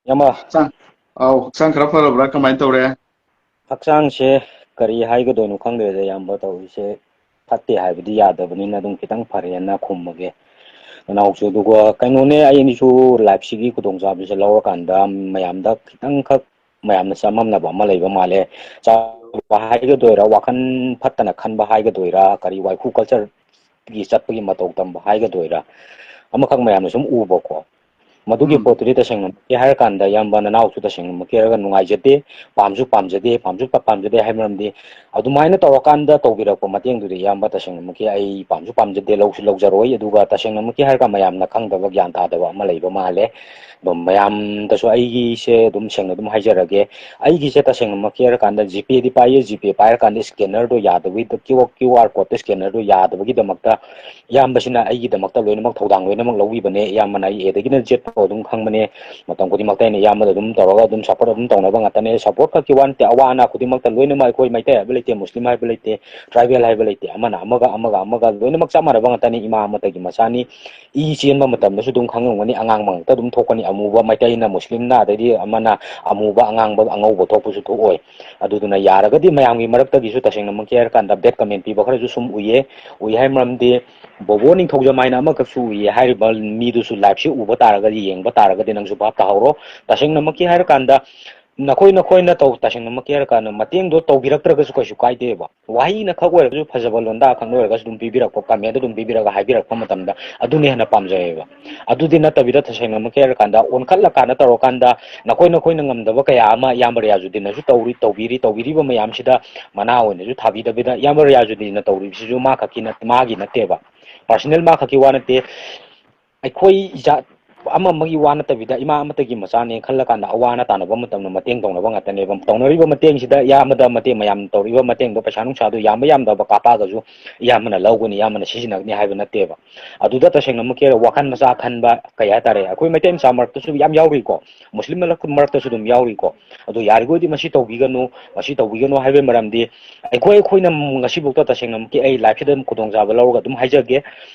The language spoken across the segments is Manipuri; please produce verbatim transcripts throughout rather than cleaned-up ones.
ꯏꯌꯥꯝꯕ꯫ ꯍꯛꯆꯥꯡ, ꯑꯧ, ꯍꯛꯆꯥꯡ ꯈꯔ ꯐꯔꯕ꯭ꯔꯥ? ꯀꯃꯥꯏꯅ ꯇꯧꯔꯦ? ꯍꯛꯆꯥꯡꯁꯦ ꯀꯔꯤ ꯍꯥꯏꯒꯗꯣꯏꯅꯣ ꯈꯪꯗ꯭ꯔꯦꯗ, ꯏꯌꯥꯝꯕ, ꯇꯧꯔꯤꯁꯦ꯫ ꯐꯠꯇꯦ ꯍꯥꯏꯕꯗꯤ ꯌꯥꯗꯕꯅꯤꯅ ꯑꯗꯨꯝ ꯈꯤꯇꯪ ꯐꯔꯦꯅ ꯈꯨꯝꯃꯒꯦ, ꯅꯅꯥꯎꯁꯨ꯫ ꯑꯗꯨꯒ ꯀꯩꯅꯣꯅꯦ, ꯑꯩ ꯑꯅꯤꯁꯨ live ꯁꯤꯒꯤ ꯈꯨꯗꯣꯡꯆꯥꯕꯁꯦ ꯂꯧꯔꯀꯥꯟꯗ ꯃꯌꯥꯝꯗ ꯈꯤꯇꯪꯈꯛ, ꯃꯌꯥꯝꯅ ꯆꯃꯝꯅꯕ ꯑꯃ ꯂꯩꯕ ꯃꯥꯜꯂꯦ꯫ ꯆꯥꯎꯕ ꯍꯥꯏꯒꯗꯣꯏꯔꯥ, ꯋꯥꯈꯜ ꯐꯠꯇꯅ ꯈꯟꯕ ꯍꯥꯏꯒꯗꯣꯏꯔꯥ, ꯀꯔꯤ, ꯋꯥꯏꯈꯨ culture ꯒꯤ ꯆꯠꯄꯒꯤ ꯃꯇꯧ ꯇꯝꯕ ꯍꯥꯏꯒꯗꯣꯏꯔꯥ, ꯑꯃꯈꯛ ꯃꯌꯥꯝꯅ ꯁꯨꯝ ꯎꯕꯀꯣ꯫ ꯃꯗꯨꯒꯤ ꯎꯝ꯫ ꯄꯣꯠꯇꯨꯗꯤ ꯇꯁꯦꯡꯅꯃꯛꯀꯤ ꯍꯥꯏꯔꯀꯥꯟꯗ, ꯏꯌꯥꯝꯕ, ꯅꯅꯥꯎꯁꯨ ꯇꯁꯦꯡꯅꯃꯛꯀꯤ ꯍꯥꯏꯔꯒ ꯅꯨꯡꯉꯥꯏꯖꯗꯦ, ꯄꯥꯝꯁꯨ ꯄꯥꯝꯖꯗꯦ, ꯄꯥꯝꯁꯨ ꯄꯥꯝꯖꯗꯦ ꯍꯥꯏ ꯃꯔꯝꯗꯤ, ꯑꯗꯨꯃꯥꯏꯅ ꯇꯧꯔꯀꯥꯟꯗ ꯇꯧꯕꯤꯔꯛꯄ ꯃꯇꯦꯡꯗꯨꯗꯤ, ꯏꯌꯥꯝꯕ, ꯇꯁꯦꯡꯅꯃꯛꯀꯤ ꯑꯩ ꯄꯥꯝꯁꯨ ꯄꯥꯝꯖꯗꯦ, ꯂꯧꯁꯨ ꯂꯧꯖꯔꯣꯏ꯫ ꯑꯗꯨꯒ ꯇꯁꯦꯡꯅꯃꯛꯀꯤ ꯍꯥꯏꯔꯒ ꯃꯌꯥꯝꯅ ꯈꯪꯗꯕ, ꯒ꯭ꯌꯥꯟ ꯇꯥꯗꯕ ꯑꯃ ꯂꯩꯕ ꯃꯥꯜꯂꯦ꯫ ꯑꯗꯨꯝ ꯃꯌꯥꯝꯗꯁꯨ ꯑꯩꯒꯤꯁꯦ ꯑꯗꯨꯝ ꯁꯦꯡꯅ ꯑꯗꯨꯝ ꯍꯥꯏꯖꯔꯒꯦ꯫ ꯑꯩꯒꯤꯁꯦ ꯇꯁꯦꯡꯅꯃꯛꯀꯤ ꯍꯥꯏꯔꯀꯥꯟꯗ GPay ꯗꯤ ꯄꯥꯏꯌꯦ, GPay ꯄꯥꯏꯔꯀꯥꯟꯗ scanner ꯗꯣ ꯌꯥꯗꯕꯒꯤ, QR, QR code ꯇꯣ, scanner ꯗꯣ ꯌꯥꯗꯕꯒꯤꯗꯃꯛꯇ ꯏꯌꯥꯝꯕꯁꯤꯅ ꯑꯩꯒꯤꯗꯃꯛꯇ ꯂꯣꯏꯅꯃꯛ ꯊꯧꯗꯥꯡ ꯂꯣꯏꯅꯃꯛ ꯂꯧꯕꯤꯕꯅꯦ꯫ ꯏꯌꯥꯝꯕꯅ ꯑꯩ A ꯗꯒꯤꯅ Z ꯐꯥꯎ ꯑꯗꯨꯝ ꯈꯪꯕꯅꯦ꯫ ꯃꯇꯝ ꯈꯨꯗꯤꯡꯃꯛꯇ ꯑꯩꯅ ꯏꯌꯥꯝꯕꯗ ꯑꯗꯨꯝ ꯇꯧꯔꯒ ꯑꯗꯨꯝ support ꯑꯗꯨꯝ ꯇꯧꯅꯕ ꯉꯥꯛꯇꯅꯦ꯫ Support ꯈꯛꯀꯤ ꯋꯥ ꯅꯠꯇꯦ, ꯑꯋꯥ ꯑꯅꯥ ꯈꯨꯗꯤꯡꯃꯛꯇ ꯂꯣꯏꯅꯃꯛ, ꯑꯩꯈꯣꯏ ꯃꯩꯇꯩ ꯍꯥꯏꯕ ꯂꯩꯇꯦ, ꯃꯨꯁꯂꯤꯝ ꯍꯥꯏꯕ ꯂꯩꯇꯦ, tribal ꯍꯥꯏꯕ ꯂꯩꯇꯦ, ꯑꯃꯅ ꯑꯃꯒ, ꯑꯃꯒ, ꯑꯃꯒ ꯂꯣꯏꯅꯃꯛ ꯆꯞ ꯃꯥꯟꯅꯕ ꯉꯥꯛꯇꯅꯤ꯫ ꯏꯃꯥ ꯑꯃꯠꯇꯒꯤ ꯃꯆꯥꯅꯤ꯫ ꯏ ꯆꯦꯟꯕ ꯃꯇꯝꯗꯁꯨ ꯑꯗꯨꯝ ꯈꯪꯉꯝꯒꯅꯤ, ꯑꯉꯥꯡꯕ ꯉꯥꯛꯇ ꯑꯗꯨꯝ ꯊꯣꯛꯀꯅꯤ, ꯑꯃꯨꯕ ꯃꯩꯇꯩꯅ ꯃꯨꯁꯂꯤꯝꯅ, ꯑꯗꯩꯗꯤ ꯑꯃꯅ ꯑꯃꯨꯕ, ꯑꯉꯥꯡꯕ, ꯑꯉꯧꯕ ꯊꯣꯛꯄꯁꯨ ꯊꯣꯛꯑꯣꯏ꯫ ꯑꯗꯨꯗꯨꯅ ꯌꯥꯔꯒꯗꯤ ꯃꯌꯥꯝꯒꯤ ꯃꯔꯛꯇꯒꯤꯁꯨ ꯇꯁꯦꯡꯅꯃꯛꯀꯤ ꯍꯥꯏꯔꯀꯥꯟꯗ bad comment ꯄꯤꯕ ꯈꯔꯁꯨ ꯁꯨꯝ ꯎꯏꯌꯦ꯫ ꯎꯏ ꯍꯥꯏ ꯃꯔꯝꯗꯤ ꯕꯣꯕꯣ ꯅꯤꯡꯊꯧꯖꯝ ꯍꯥꯏꯅ ꯑꯃꯈꯛꯁꯨ ꯎꯏꯌꯦ꯫ ꯍꯥꯏꯔꯤꯕ ꯃꯤꯗꯨꯁꯨ live ꯁꯤ ꯎꯕ ꯇꯥꯔꯒꯗꯤ, ꯌꯦꯡꯕ ꯇꯥꯔꯒꯗꯤ ꯅꯪꯁꯨ ꯚꯥꯞ ꯇꯥꯍꯧꯔꯣ꯫ ꯇꯁꯦꯡꯅꯃꯛꯀꯤ ꯍꯥꯏꯔꯀꯥꯟꯗ ꯅꯈꯣꯏ, ꯅꯈꯣꯏꯅ ꯇꯧ-, ꯇꯁꯦꯡꯅꯃꯛꯀꯤ ꯍꯥꯏꯔꯀꯥꯟꯗ ꯃꯇꯦꯡꯗꯣ ꯇꯧꯕꯤꯔꯛꯇ꯭ꯔꯒꯁꯨ ꯀꯩꯁꯨ ꯀꯥꯏꯗꯦꯕ꯫ ꯋꯥꯍꯩꯅ ꯈꯛ ꯑꯣꯏꯔꯒꯁꯨ, ꯐꯖꯕ ꯂꯣꯟꯗꯥ ꯈꯛꯅ ꯑꯣꯏꯔꯒꯁꯨ ꯑꯗꯨꯝ ꯄꯤꯕꯤꯔꯛꯄ, comment ꯑꯗꯨꯝ ꯄꯤꯕꯤꯔꯒ ꯍꯥꯏꯕꯤꯔꯛꯄ ꯃꯇꯝꯗ ꯑꯗꯨꯅ ꯍꯦꯟꯅ ꯄꯥꯝꯖꯩꯌꯦꯕ꯫ ꯑꯗꯨꯗꯤ ꯅꯠꯇꯕꯤꯗ ꯇꯁꯦꯡꯅꯃꯛꯀꯤ ꯍꯥꯏꯔꯀꯥꯟꯗ ꯑꯣꯟꯈꯠꯂꯀꯥꯟꯗ ꯇꯧꯔꯀꯥꯟꯗ ꯅꯈꯣꯏ, ꯅꯈꯣꯏꯅ ꯉꯝꯗꯕ ꯀꯌꯥ ꯑꯃ ꯏꯌꯥꯝꯕ ꯔꯤꯌꯥꯖꯨꯗꯤꯟꯅꯁꯨ ꯇꯧꯔꯤ, ꯇꯧꯕꯤꯔꯤ, ꯇꯧꯕꯤꯔꯤꯕ ꯃꯌꯥꯝꯁꯤꯗ ꯃꯅꯥ ꯑꯣꯏꯅꯁꯨ ꯊꯥꯕꯤꯗꯕꯤꯗ, ꯏꯌꯥꯝꯕ ꯔꯤꯌꯥꯖꯨꯗꯤꯟꯅ ꯇꯧꯔꯤꯕꯁꯤꯁꯨ ꯃꯥ ꯈꯛꯀꯤ ꯅꯠ-, ꯃꯥꯒꯤ ꯅꯠꯇꯦꯕ, personal ꯃꯥ ꯈꯛꯀꯤ ꯋꯥ ꯅꯠꯇꯦ꯫ ꯑꯩꯈꯣꯏ ꯏꯖꯥꯠ ꯑꯃ ꯑꯃꯒꯤ ꯋꯥ ꯅꯠꯇꯕꯤꯗ ꯏꯃꯥ ꯑꯃꯠꯇꯒꯤ ꯃꯆꯥꯅꯦ ꯈꯜꯂꯀꯥꯟꯗ ꯑꯋꯥ ꯑꯅꯥ ꯇꯥꯟꯅꯕ ꯃꯇꯝꯗ ꯃꯇꯦꯡ ꯇꯧꯅꯕ ꯉꯥꯛꯇꯅꯦꯕ꯫ ꯇꯧꯅꯔꯤꯕ ꯃꯇꯦꯡꯁꯤꯗ ꯏꯌꯥꯝꯕꯗ ꯃꯇꯦꯡ, ꯃꯌꯥꯝꯅ ꯇꯧꯔꯤꯕ ꯃꯇꯦꯡꯗꯣ ꯄꯩꯁꯥ ꯅꯨꯡꯁꯥꯗꯣ ꯌꯥꯝꯕ ꯌꯥꯝꯗꯕ ꯀꯥꯞꯄꯛꯑꯒꯁꯨ ꯏꯌꯥꯝꯕꯅ ꯂꯧꯒꯅꯤ, ꯏꯌꯥꯝꯕꯅ ꯁꯤꯖꯤꯟꯅꯒꯅꯤ ꯍꯥꯏꯕ ꯅꯠꯇꯦꯕ꯫ ꯑꯗꯨꯗ ꯇꯁꯦꯡꯅꯃꯛꯀꯤ ꯋꯥꯈꯜ ꯃꯆꯥ ꯈꯟꯕ, ꯀꯩ ꯍꯥꯏꯇꯥꯔꯦ, ꯑꯩꯈꯣꯏ ꯃꯩꯇꯩ ꯃꯆꯥ ꯃꯔꯛꯇꯁꯨ ꯌꯥꯝ ꯌꯥꯎꯔꯤꯀꯣ, ꯃꯨꯁꯂꯤꯝ ꯃꯔꯛ-, ꯃꯔꯛꯇꯁꯨ ꯑꯗꯨꯝ ꯌꯥꯎꯔꯤꯀꯣ꯫ ꯑꯗꯣ ꯌꯥꯔꯤꯈꯣꯏꯗꯤ ꯃꯁꯤ ꯇꯧꯕꯤꯒꯅꯨ, ꯃꯁꯤ ꯇꯧꯕꯤꯒꯅꯨ ꯍꯥꯏꯕꯒꯤ ꯃꯔꯝꯗꯤ ꯑꯩꯈꯣꯏ, ꯑꯩꯈꯣꯏꯅ ꯉꯁꯤꯐꯥꯎꯗ ꯇꯁꯦꯡꯅꯃꯛꯀꯤ ꯑꯩ live ꯁꯤꯗ ꯑꯗꯨꯝ ꯈꯨꯗꯣꯡꯆꯥꯕ ꯂꯧꯔꯒ ꯑꯗꯨꯝ ꯍꯥꯏꯖꯒꯦ꯫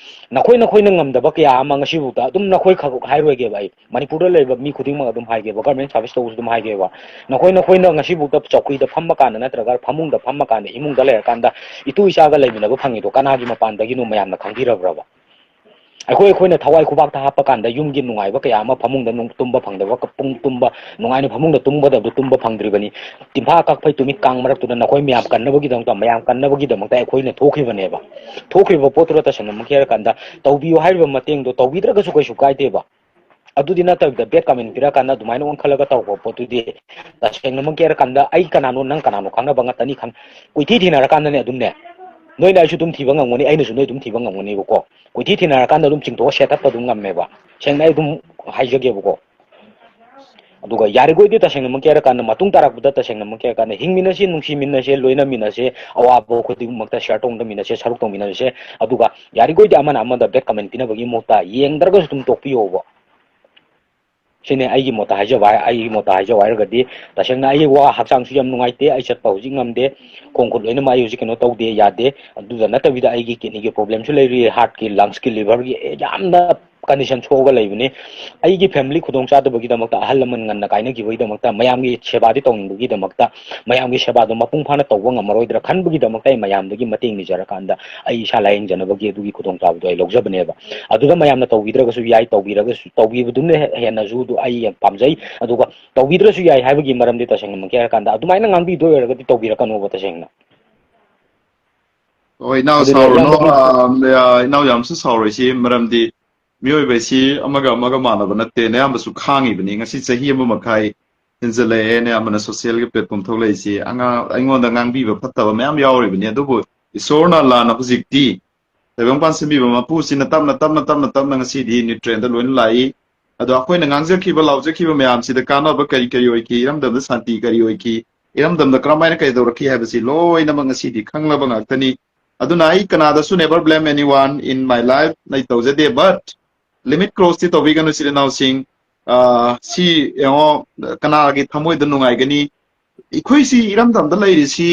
ꯅꯈꯣꯏ ꯅꯈꯣꯏꯅ ꯉꯝꯗꯕ ꯀꯌꯥ ꯑꯃ ꯉꯁꯤꯐꯥꯎꯗ ꯑꯗꯨꯝ ꯅꯈꯣꯏ ꯈꯛ ꯍꯥꯏꯔꯣꯏꯒꯦꯕ꯫ ꯑꯩ ꯃꯅꯤꯄꯨꯔꯗ ꯂꯩꯕ ꯃꯤ ꯈꯨꯗꯤꯡꯃꯛ ꯑꯗꯨꯝ ꯍꯥꯏꯒꯦꯕ, ꯒꯔꯃꯦꯟ ꯁꯥꯔꯚꯤꯁ ꯇꯧꯕꯁꯨ ꯑꯗꯨꯝ ꯍꯥꯏꯒꯦꯕ꯫ ꯅꯈꯣꯏ ꯅꯈꯣꯏꯅ ꯉꯁꯤꯐꯥꯎꯗ ꯆꯧꯀ꯭ꯔꯤꯗ ꯐꯝꯕ ꯀꯥꯟꯗ ꯅꯠꯇ꯭ꯔꯒ ꯐꯃꯨꯡꯗ ꯐꯝꯕ ꯀꯥꯟꯗ, ꯏꯃꯨꯡꯗ ꯂꯩꯔꯀꯥꯟꯗ ꯏꯇꯨ ꯏꯆꯥꯒ ꯂꯩꯃꯤꯟꯅꯕ ꯐꯪꯉꯤꯗꯣ ꯀꯅꯥꯒꯤ ꯃꯄꯥꯟꯗꯒꯤꯅꯣ ꯃꯌꯥꯝꯅ ꯈꯪꯕꯤꯔꯕ꯭ꯔꯕ? ꯑꯩꯈꯣꯏ ꯑꯩꯈꯣꯏꯅ ꯊꯋꯥꯏ ꯈꯨꯕꯥꯛꯇ ꯍꯥꯞꯄ ꯀꯥꯟꯗ ꯌꯨꯝꯒꯤ ꯅꯨꯡꯉꯥꯏꯕ ꯀꯌꯥ ꯑꯃ ꯐꯃꯨꯡꯗ ꯅꯨꯡ-, ꯇꯨꯝꯕ ꯐꯪꯗꯕ, ꯄꯨꯡ ꯇꯨꯝꯕ, ꯅꯨꯡꯉꯥꯏꯅ ꯐꯃꯨꯡꯗ ꯇꯨꯝꯒꯗꯕꯗꯨ ꯇꯨꯝꯕ ꯐꯪꯗ꯭ꯔꯤꯕꯅꯤ꯫ ꯇꯤꯟꯐꯥ ꯀꯛꯐꯩ ꯇꯨꯃꯤꯠ ꯀꯥꯡ ꯃꯔꯛꯇꯨꯗ ꯅꯈꯣꯏ ꯃꯌꯥꯝ ꯀꯟꯅꯕꯒꯤꯗꯃꯛꯇ, ꯃꯌꯥꯝ ꯀꯟꯅꯕꯒꯤꯗꯃꯛꯇ ꯑꯩꯈꯣꯏꯅ ꯊꯣꯛꯈꯤꯕꯅꯦꯕ꯫ ꯊꯣꯛꯈ꯭ꯔꯤꯕ ꯄꯣꯠꯇꯨꯗ ꯇꯁꯦꯡꯅꯃꯛꯀꯤ ꯍꯥꯏꯔꯀꯥꯟꯗ ꯇꯧꯕꯤꯌꯨ ꯍꯥꯏꯔꯤꯕ ꯃꯇꯦꯡꯗꯣ ꯇꯧꯕꯤꯗ꯭ꯔꯒꯁꯨ ꯀꯩꯁꯨ ꯀꯥꯏꯗꯦꯕ꯫ ꯑꯗꯨꯗꯤ ꯅꯠꯇꯕꯤꯗ ꯕꯦꯗ ꯀꯃꯦꯟ ꯄꯤꯔꯀꯥꯟꯗ ꯑꯗꯨꯃꯥꯏꯅ ꯑꯣꯟꯈꯠꯂꯒ ꯇꯧꯕ ꯄꯣꯠꯇꯨꯗꯤ ꯇꯁꯦꯡꯅꯃꯛꯀꯤ ꯍꯥꯏꯔꯀꯥꯟꯗ ꯑꯩ ꯀꯅꯥꯅꯣ, ꯅꯪ ꯀꯅꯥꯅꯣ ꯈꯪꯅꯕ ꯉꯥꯛꯇꯅꯤ ꯈꯪ-, ꯀꯣꯏꯊꯤ ꯊꯤꯅꯔꯀꯥꯟꯗꯅꯦ ꯑꯗꯨꯝꯅꯦ, ꯅꯣꯏꯅ ꯑꯩꯁꯨ ꯑꯗꯨꯝ ꯊꯤꯕ ꯉꯝꯒꯅꯤ, ꯑꯩꯅꯁꯨ ꯅꯣꯏ ꯑꯗꯨꯝ ꯊꯤꯕ ꯉꯝꯒꯅꯤꯕꯀꯣ꯫ ꯀꯣꯏꯊꯤ ꯊꯤꯅꯔꯀꯥꯟꯗ ꯑꯗꯨꯝ ꯆꯤꯡꯊꯣꯛꯑ ꯁꯦꯠ ꯑꯞ ꯑꯗꯨꯝ ꯉꯝꯃꯦꯕ꯫ ꯁꯦꯡꯅ ꯑꯩ ꯑꯗꯨꯝ ꯍꯥꯏꯖꯒꯦꯕꯀꯣ꯫ ꯑꯗꯨꯒ ꯌꯥꯔꯤꯈꯣꯏꯗꯤ ꯇꯁꯦꯡꯅꯃꯛꯀꯤ ꯍꯥꯏꯔꯀꯥꯟꯗ, ꯃꯇꯨꯡ ꯇꯥꯔꯛꯄꯗ ꯇꯁꯦꯡꯅꯃꯛꯀꯤ ꯍꯥꯏꯔꯀꯥꯟꯗ ꯍꯤꯡꯃꯤꯟꯅꯁꯤ, ꯅꯨꯡꯁꯤꯃꯤꯟꯅꯁꯤ, ꯂꯣꯏꯅꯃꯤꯟꯅꯁꯤ, ꯑꯋꯥꯕ ꯈꯨꯗꯤꯡꯃꯛꯇ ꯁꯤꯌꯔ ꯇꯧꯃꯤꯟꯅꯁꯤ, ꯁꯔꯨꯛ ꯇꯧꯃꯤꯟꯅꯁꯤ꯫ ꯑꯗꯨꯒ ꯌꯥꯔꯤꯈꯣꯏꯗꯤ ꯑꯃꯅ ꯑꯃꯗ ꯕꯦꯗ ꯀꯃꯦꯟ ꯄꯤꯅꯕꯒꯤ ꯃꯍꯨꯠꯇ ꯌꯦꯡꯗ꯭ꯔꯒꯁꯨ ꯑꯗꯨꯝ ꯇꯣꯛꯄꯤꯌꯣꯕ꯫ ꯁꯤꯅꯦ ꯑꯩꯒꯤ ꯃꯣꯠꯇ ꯍꯥꯏꯖꯕ ꯍꯥꯏ-, ꯑꯩꯒꯤ ꯃꯣꯠꯇ ꯍꯥꯏꯖꯧ ꯍꯥꯏꯔꯒꯗꯤ, ꯇꯁꯦꯡꯅ ꯑꯩ ꯋꯥ ꯍꯛꯆꯥꯡꯁꯨ ꯌꯥꯝ ꯅꯨꯡꯉꯥꯏꯇꯦ, ꯑꯩ ꯆꯠꯄ ꯍꯧꯖꯤꯛ ꯉꯝꯗꯦ, ꯈꯣꯡ ꯈꯨꯠ ꯂꯣꯏꯅꯃꯛ ꯑꯩ ꯍꯧꯖꯤꯛ ꯀꯩꯅꯣ ꯇꯧꯗꯦ, ꯌꯥꯗꯦ꯫ ꯑꯗꯨꯗ ꯅꯠꯇꯕꯤꯗ ꯑꯩꯒꯤ ꯀꯤꯗꯅꯤꯒꯤ ꯄ꯭ꯔꯣꯕ꯭ꯂꯦꯝꯁꯨ ꯂꯩꯔꯤ, ꯍꯥꯔꯠꯀꯤ, ꯂꯪꯁꯀꯤ, ꯂꯤꯚꯔꯒꯤ ꯌꯥꯝꯅ ꯀꯟꯗꯤꯁꯟ ꯁꯣꯛꯑꯒ ꯂꯩꯕꯅꯤ꯫ ꯑꯩꯒꯤ ꯐꯦꯃꯤꯂꯤ ꯈꯨꯗꯣꯡ ꯆꯥꯗꯕꯒꯤꯗꯃꯛꯇ, ꯑꯍꯜ ꯂꯃꯟ ꯉꯟꯅ ꯀꯥꯏꯅꯈꯤꯕꯒꯤꯗꯃꯛꯇ, ꯃꯌꯥꯝꯒꯤ ꯁꯦꯕꯥꯗꯤ ꯇꯧꯅꯤꯡꯕꯒꯤꯗꯃꯛꯇ, ꯃꯌꯥꯝꯒꯤ ꯁꯦꯕꯥꯗꯣ ꯃꯄꯨꯡ ꯐꯥꯅ ꯇꯧꯕ ꯉꯝꯃꯔꯣꯏꯗ꯭ꯔꯥ ꯈꯟꯕꯒꯤꯗꯃꯛꯇ ꯑꯩ ꯃꯌꯥꯝꯗꯒꯤ ꯃꯇꯦꯡ ꯅꯤꯖꯔꯀꯥꯟꯗ ꯑꯩ ꯏꯁꯥ ꯂꯥꯌꯦꯡꯖꯅꯕꯒꯤ ꯑꯗꯨꯒꯤ ꯈꯨꯗꯣꯡꯆꯥꯕꯗꯣ ꯑꯩ ꯂꯧꯖꯕꯅꯦꯕ꯫ ꯑꯗꯨꯗ ꯃꯌꯥꯝꯅ ꯇꯧꯕꯤꯗ꯭ꯔꯒꯁꯨ ꯌꯥꯏ, ꯇꯧꯕꯤꯔꯒꯁꯨ, ꯇꯧꯕꯤꯕꯗꯨꯅ ꯍꯦ-, ꯍꯦꯟꯅꯁꯨ ꯑꯗꯨ ꯑꯩ ꯌꯥꯝ ꯄꯥꯝꯖꯩ꯫ ꯑꯗꯨꯒ ꯇꯧꯕꯤꯗ꯭ꯔꯁꯨ ꯌꯥꯏ ꯍꯥꯏꯕꯒꯤ ꯃꯔꯝꯗꯤ ꯇꯁꯦꯡꯅꯃꯛꯀꯤ ꯍꯥꯏꯔꯀꯥꯟꯗ ꯑꯗꯨꯃꯥꯏꯅ ꯉꯥꯡꯕꯤꯗꯣꯏ ꯑꯣꯏꯔꯒꯗꯤ ꯇꯧꯕꯤꯔꯛꯀꯅꯣꯕ ꯇꯁꯦꯡꯅ꯫ ꯍꯣꯏ, ꯏꯅꯥꯎ ꯑꯗꯨꯅ ꯁꯥꯎꯔꯨꯅꯣ꯫ ꯌꯥꯝꯅ ꯑ, ꯏꯅꯥꯎ ꯌꯥꯝꯁꯨ ꯁꯥꯎꯔꯣꯏꯁꯤ, ꯃꯔꯝꯗꯤ ꯃꯤꯑꯣꯏꯕ ꯑꯁꯤ ꯑꯃꯒ ꯑꯃꯒ ꯃꯥꯟꯅꯕ ꯅꯠꯇꯦ, ꯑꯌꯥꯝꯕꯁꯨ ꯈꯥꯡꯉꯤꯕꯅꯤ꯫ ꯉꯁꯤ ꯆꯍꯤ ꯑꯃ ꯃꯈꯥꯏ ꯍꯦꯟꯖꯜꯂꯛꯑꯦ ꯑꯌꯥꯝꯕꯅ ꯁꯣꯁꯤꯌꯦꯜꯒꯤ ꯄ꯭ꯂꯦꯠꯐꯣꯝ ꯊꯣꯛꯂꯛꯏꯁꯤ꯫ ꯑꯉꯥꯡ, ꯑꯩꯉꯣꯟꯗ ꯉꯥꯡꯕꯤꯕ ꯐꯠꯇꯕ ꯃꯌꯥꯝ ꯌꯥꯎꯔꯤꯕꯅꯤ, ꯑꯗꯨꯕꯨ ꯏꯁꯣꯔꯅ ꯂꯥꯟꯅ ꯍꯧꯖꯤꯛꯇꯤ ꯇꯥꯏꯕꯪꯄꯥꯟ ꯁꯦꯝꯕꯤꯕ ꯃꯄꯨꯁꯤꯅ ꯇꯞꯅ, ꯇꯞꯅ, ꯇꯞꯅ, ꯇꯞꯅ ꯉꯁꯤꯗꯤ ꯅ꯭ꯌꯨꯇ꯭ꯔꯦꯟꯗ ꯂꯣꯏꯅ ꯂꯥꯛꯏ꯫ ꯑꯗꯣ ꯑꯩꯈꯣꯏꯅ ꯉꯥꯡꯖꯈꯤꯕ, ꯂꯥꯎꯖꯈꯤꯕ ꯃꯌꯥꯝꯁꯤꯗ ꯀꯥꯟꯅꯕ ꯀꯔꯤ ꯀꯔꯤ ꯑꯣꯏꯈꯤ, ꯏꯔꯝꯗꯝꯗ ꯁꯥꯟꯇꯤ ꯀꯔꯤ ꯑꯣꯏꯈꯤ, ꯏꯔꯝꯗꯝꯗ ꯀꯔꯝꯍꯥꯏꯅ ꯀꯩꯗꯧꯔꯛꯈꯤ ꯍꯥꯏꯕꯁꯤ ꯂꯣꯏꯅꯃꯛ ꯉꯁꯤꯗꯤ ꯈꯪꯂꯕ ꯉꯥꯛꯇꯅꯤ꯫ ꯑꯗꯨꯅ ꯑꯩ ꯀꯅꯥꯗꯁꯨ never blame anyone in my life ꯑꯩ ꯇꯧꯖꯗꯦ, but limit crossꯇꯤ ꯇꯧꯕꯤꯒꯅꯨ ꯏꯆꯤꯜ ꯏꯅꯥꯎꯁꯤꯡ꯫ ꯑꯥ, ꯁꯤ ꯌꯦꯡꯉꯣ, ꯀꯅꯥꯒꯤ ꯊꯃꯣꯏꯗ ꯅꯨꯡꯉꯥꯏꯒꯅꯤ? ꯑꯩꯈꯣꯏꯁꯤ ꯏꯔꯝꯗꯝꯗ ꯂꯩꯔꯤꯁꯤ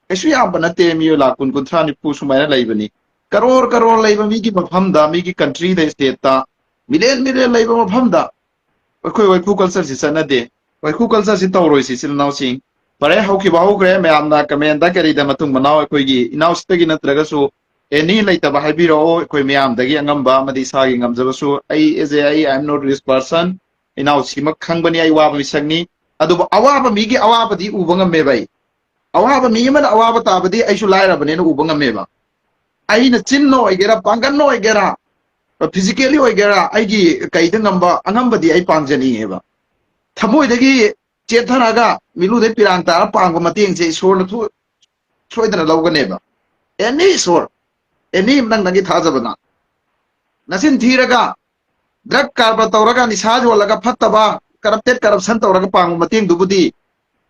ꯀꯩꯁꯨ ꯌꯥꯝꯕ ꯅꯠꯇꯦ, ꯃꯤꯑꯣꯏ ꯂꯥꯈ ꯀꯨꯟ, ꯀꯨꯟꯊ꯭ꯔꯥ, ꯅꯤꯐꯨ ꯁꯨꯃꯥꯏꯅ ꯂꯩꯕꯅꯤ꯫ ꯀꯔꯣꯔ ꯀꯔꯣꯔ ꯂꯩꯕ ꯃꯤꯒꯤ ꯃꯐꯝꯗ, ꯃꯤꯒꯤ countryꯗ, stateꯇ, million million ꯂꯩꯕ ꯃꯐꯝꯗ ꯑꯩꯈꯣꯏ ꯋꯥꯏꯈꯨ cultureꯁꯤ ꯆꯠꯅꯗꯦ꯫ ꯋꯥꯏꯈꯨ cultureꯁꯤ ꯇꯧꯔꯣꯏꯁꯤ, ꯏꯆꯤꯜ ꯏꯅꯥꯎꯁꯤꯡ꯫ ꯐꯔꯦ, ꯍꯧꯈꯤꯕ ꯍꯧꯈ꯭ꯔꯦ꯫ ꯃꯌꯥꯝꯅ commentꯗ ꯀꯔꯤꯗ ꯃꯇꯨꯡ ꯃꯅꯥꯎ ꯑꯩꯈꯣꯏꯒꯤ ꯏꯅꯥꯎꯁꯤꯗꯒꯤ ꯅꯠꯇ꯭ꯔꯒꯁꯨ any ꯂꯩꯇꯕ ꯍꯥꯏꯕꯤꯔꯛꯑꯣ꯫ ꯑꯩꯈꯣꯏ ꯃꯌꯥꯝꯗꯒꯤ ꯑꯉꯝꯕ ꯑꯃꯗꯤ ꯏꯁꯥꯒꯤ ꯉꯝꯖꯕꯁꯨ ꯑꯩ as a, I am not rich person, ꯏꯅꯥꯎꯁꯤꯃꯛ ꯈꯪꯕꯅꯤ ꯑꯩ ꯋꯥꯕ ꯃꯤꯁꯛꯅꯤ꯫ ꯑꯗꯨꯕꯨ ꯑꯋꯥꯕ ꯃꯤꯒꯤ ꯑꯋꯥꯕꯗꯤ ꯎꯕ ꯉꯝꯃꯦꯕ ꯑꯩ꯫ ꯑꯋꯥꯕ ꯃꯤ ꯑꯃꯅ ꯑꯋꯥꯕ ꯇꯥꯕꯗꯤ ꯑꯩꯁꯨ ꯂꯥꯏꯔꯕꯅꯦꯅ ꯎꯕ ꯉꯝꯃꯦꯕ꯫ ꯑꯩꯅ ꯆꯤꯟꯅ ꯑꯣꯏꯒꯦꯔꯥ, ꯄꯥꯡꯒꯜꯅ ꯑꯣꯏꯒꯦꯔꯥ, physically ꯑꯣꯏꯒꯦꯔꯥ, ꯑꯩꯒꯤ ꯀꯩꯗ ꯉꯝꯕ ꯑꯉꯝꯕꯗꯤ ꯑꯩ ꯄꯥꯡꯖꯅꯤꯡꯉꯦꯕ꯫ ꯊꯃꯣꯏꯗꯒꯤ ꯆꯦꯟꯊꯔꯒ ꯃꯤꯠꯂꯨꯗꯩ ꯄꯤꯔꯥꯡ ꯇꯥꯔ ꯄꯥꯡꯕ ꯃꯇꯦꯡꯁꯦ ꯏꯁꯣꯔꯅ ꯊꯨ-, ꯁꯣꯏꯗꯅ ꯂꯧꯒꯅꯦꯕ꯫ Any ꯏꯁꯣꯔ, any ꯅꯪ ꯅꯪꯒꯤ ꯊꯥꯖꯕꯅ꯫ ꯅꯆꯤꯟ ꯊꯤꯔꯒ, drug ꯀꯔꯕꯥꯔ ꯇꯧꯔꯒ, ꯅꯤꯁꯥ ꯌꯣꯜꯂꯒ, ꯐꯠꯇꯕ, corrupted, corruption ꯇꯧꯔꯒ ꯄꯥꯡꯕ ꯃꯇꯦꯡꯗꯨꯕꯨꯗꯤ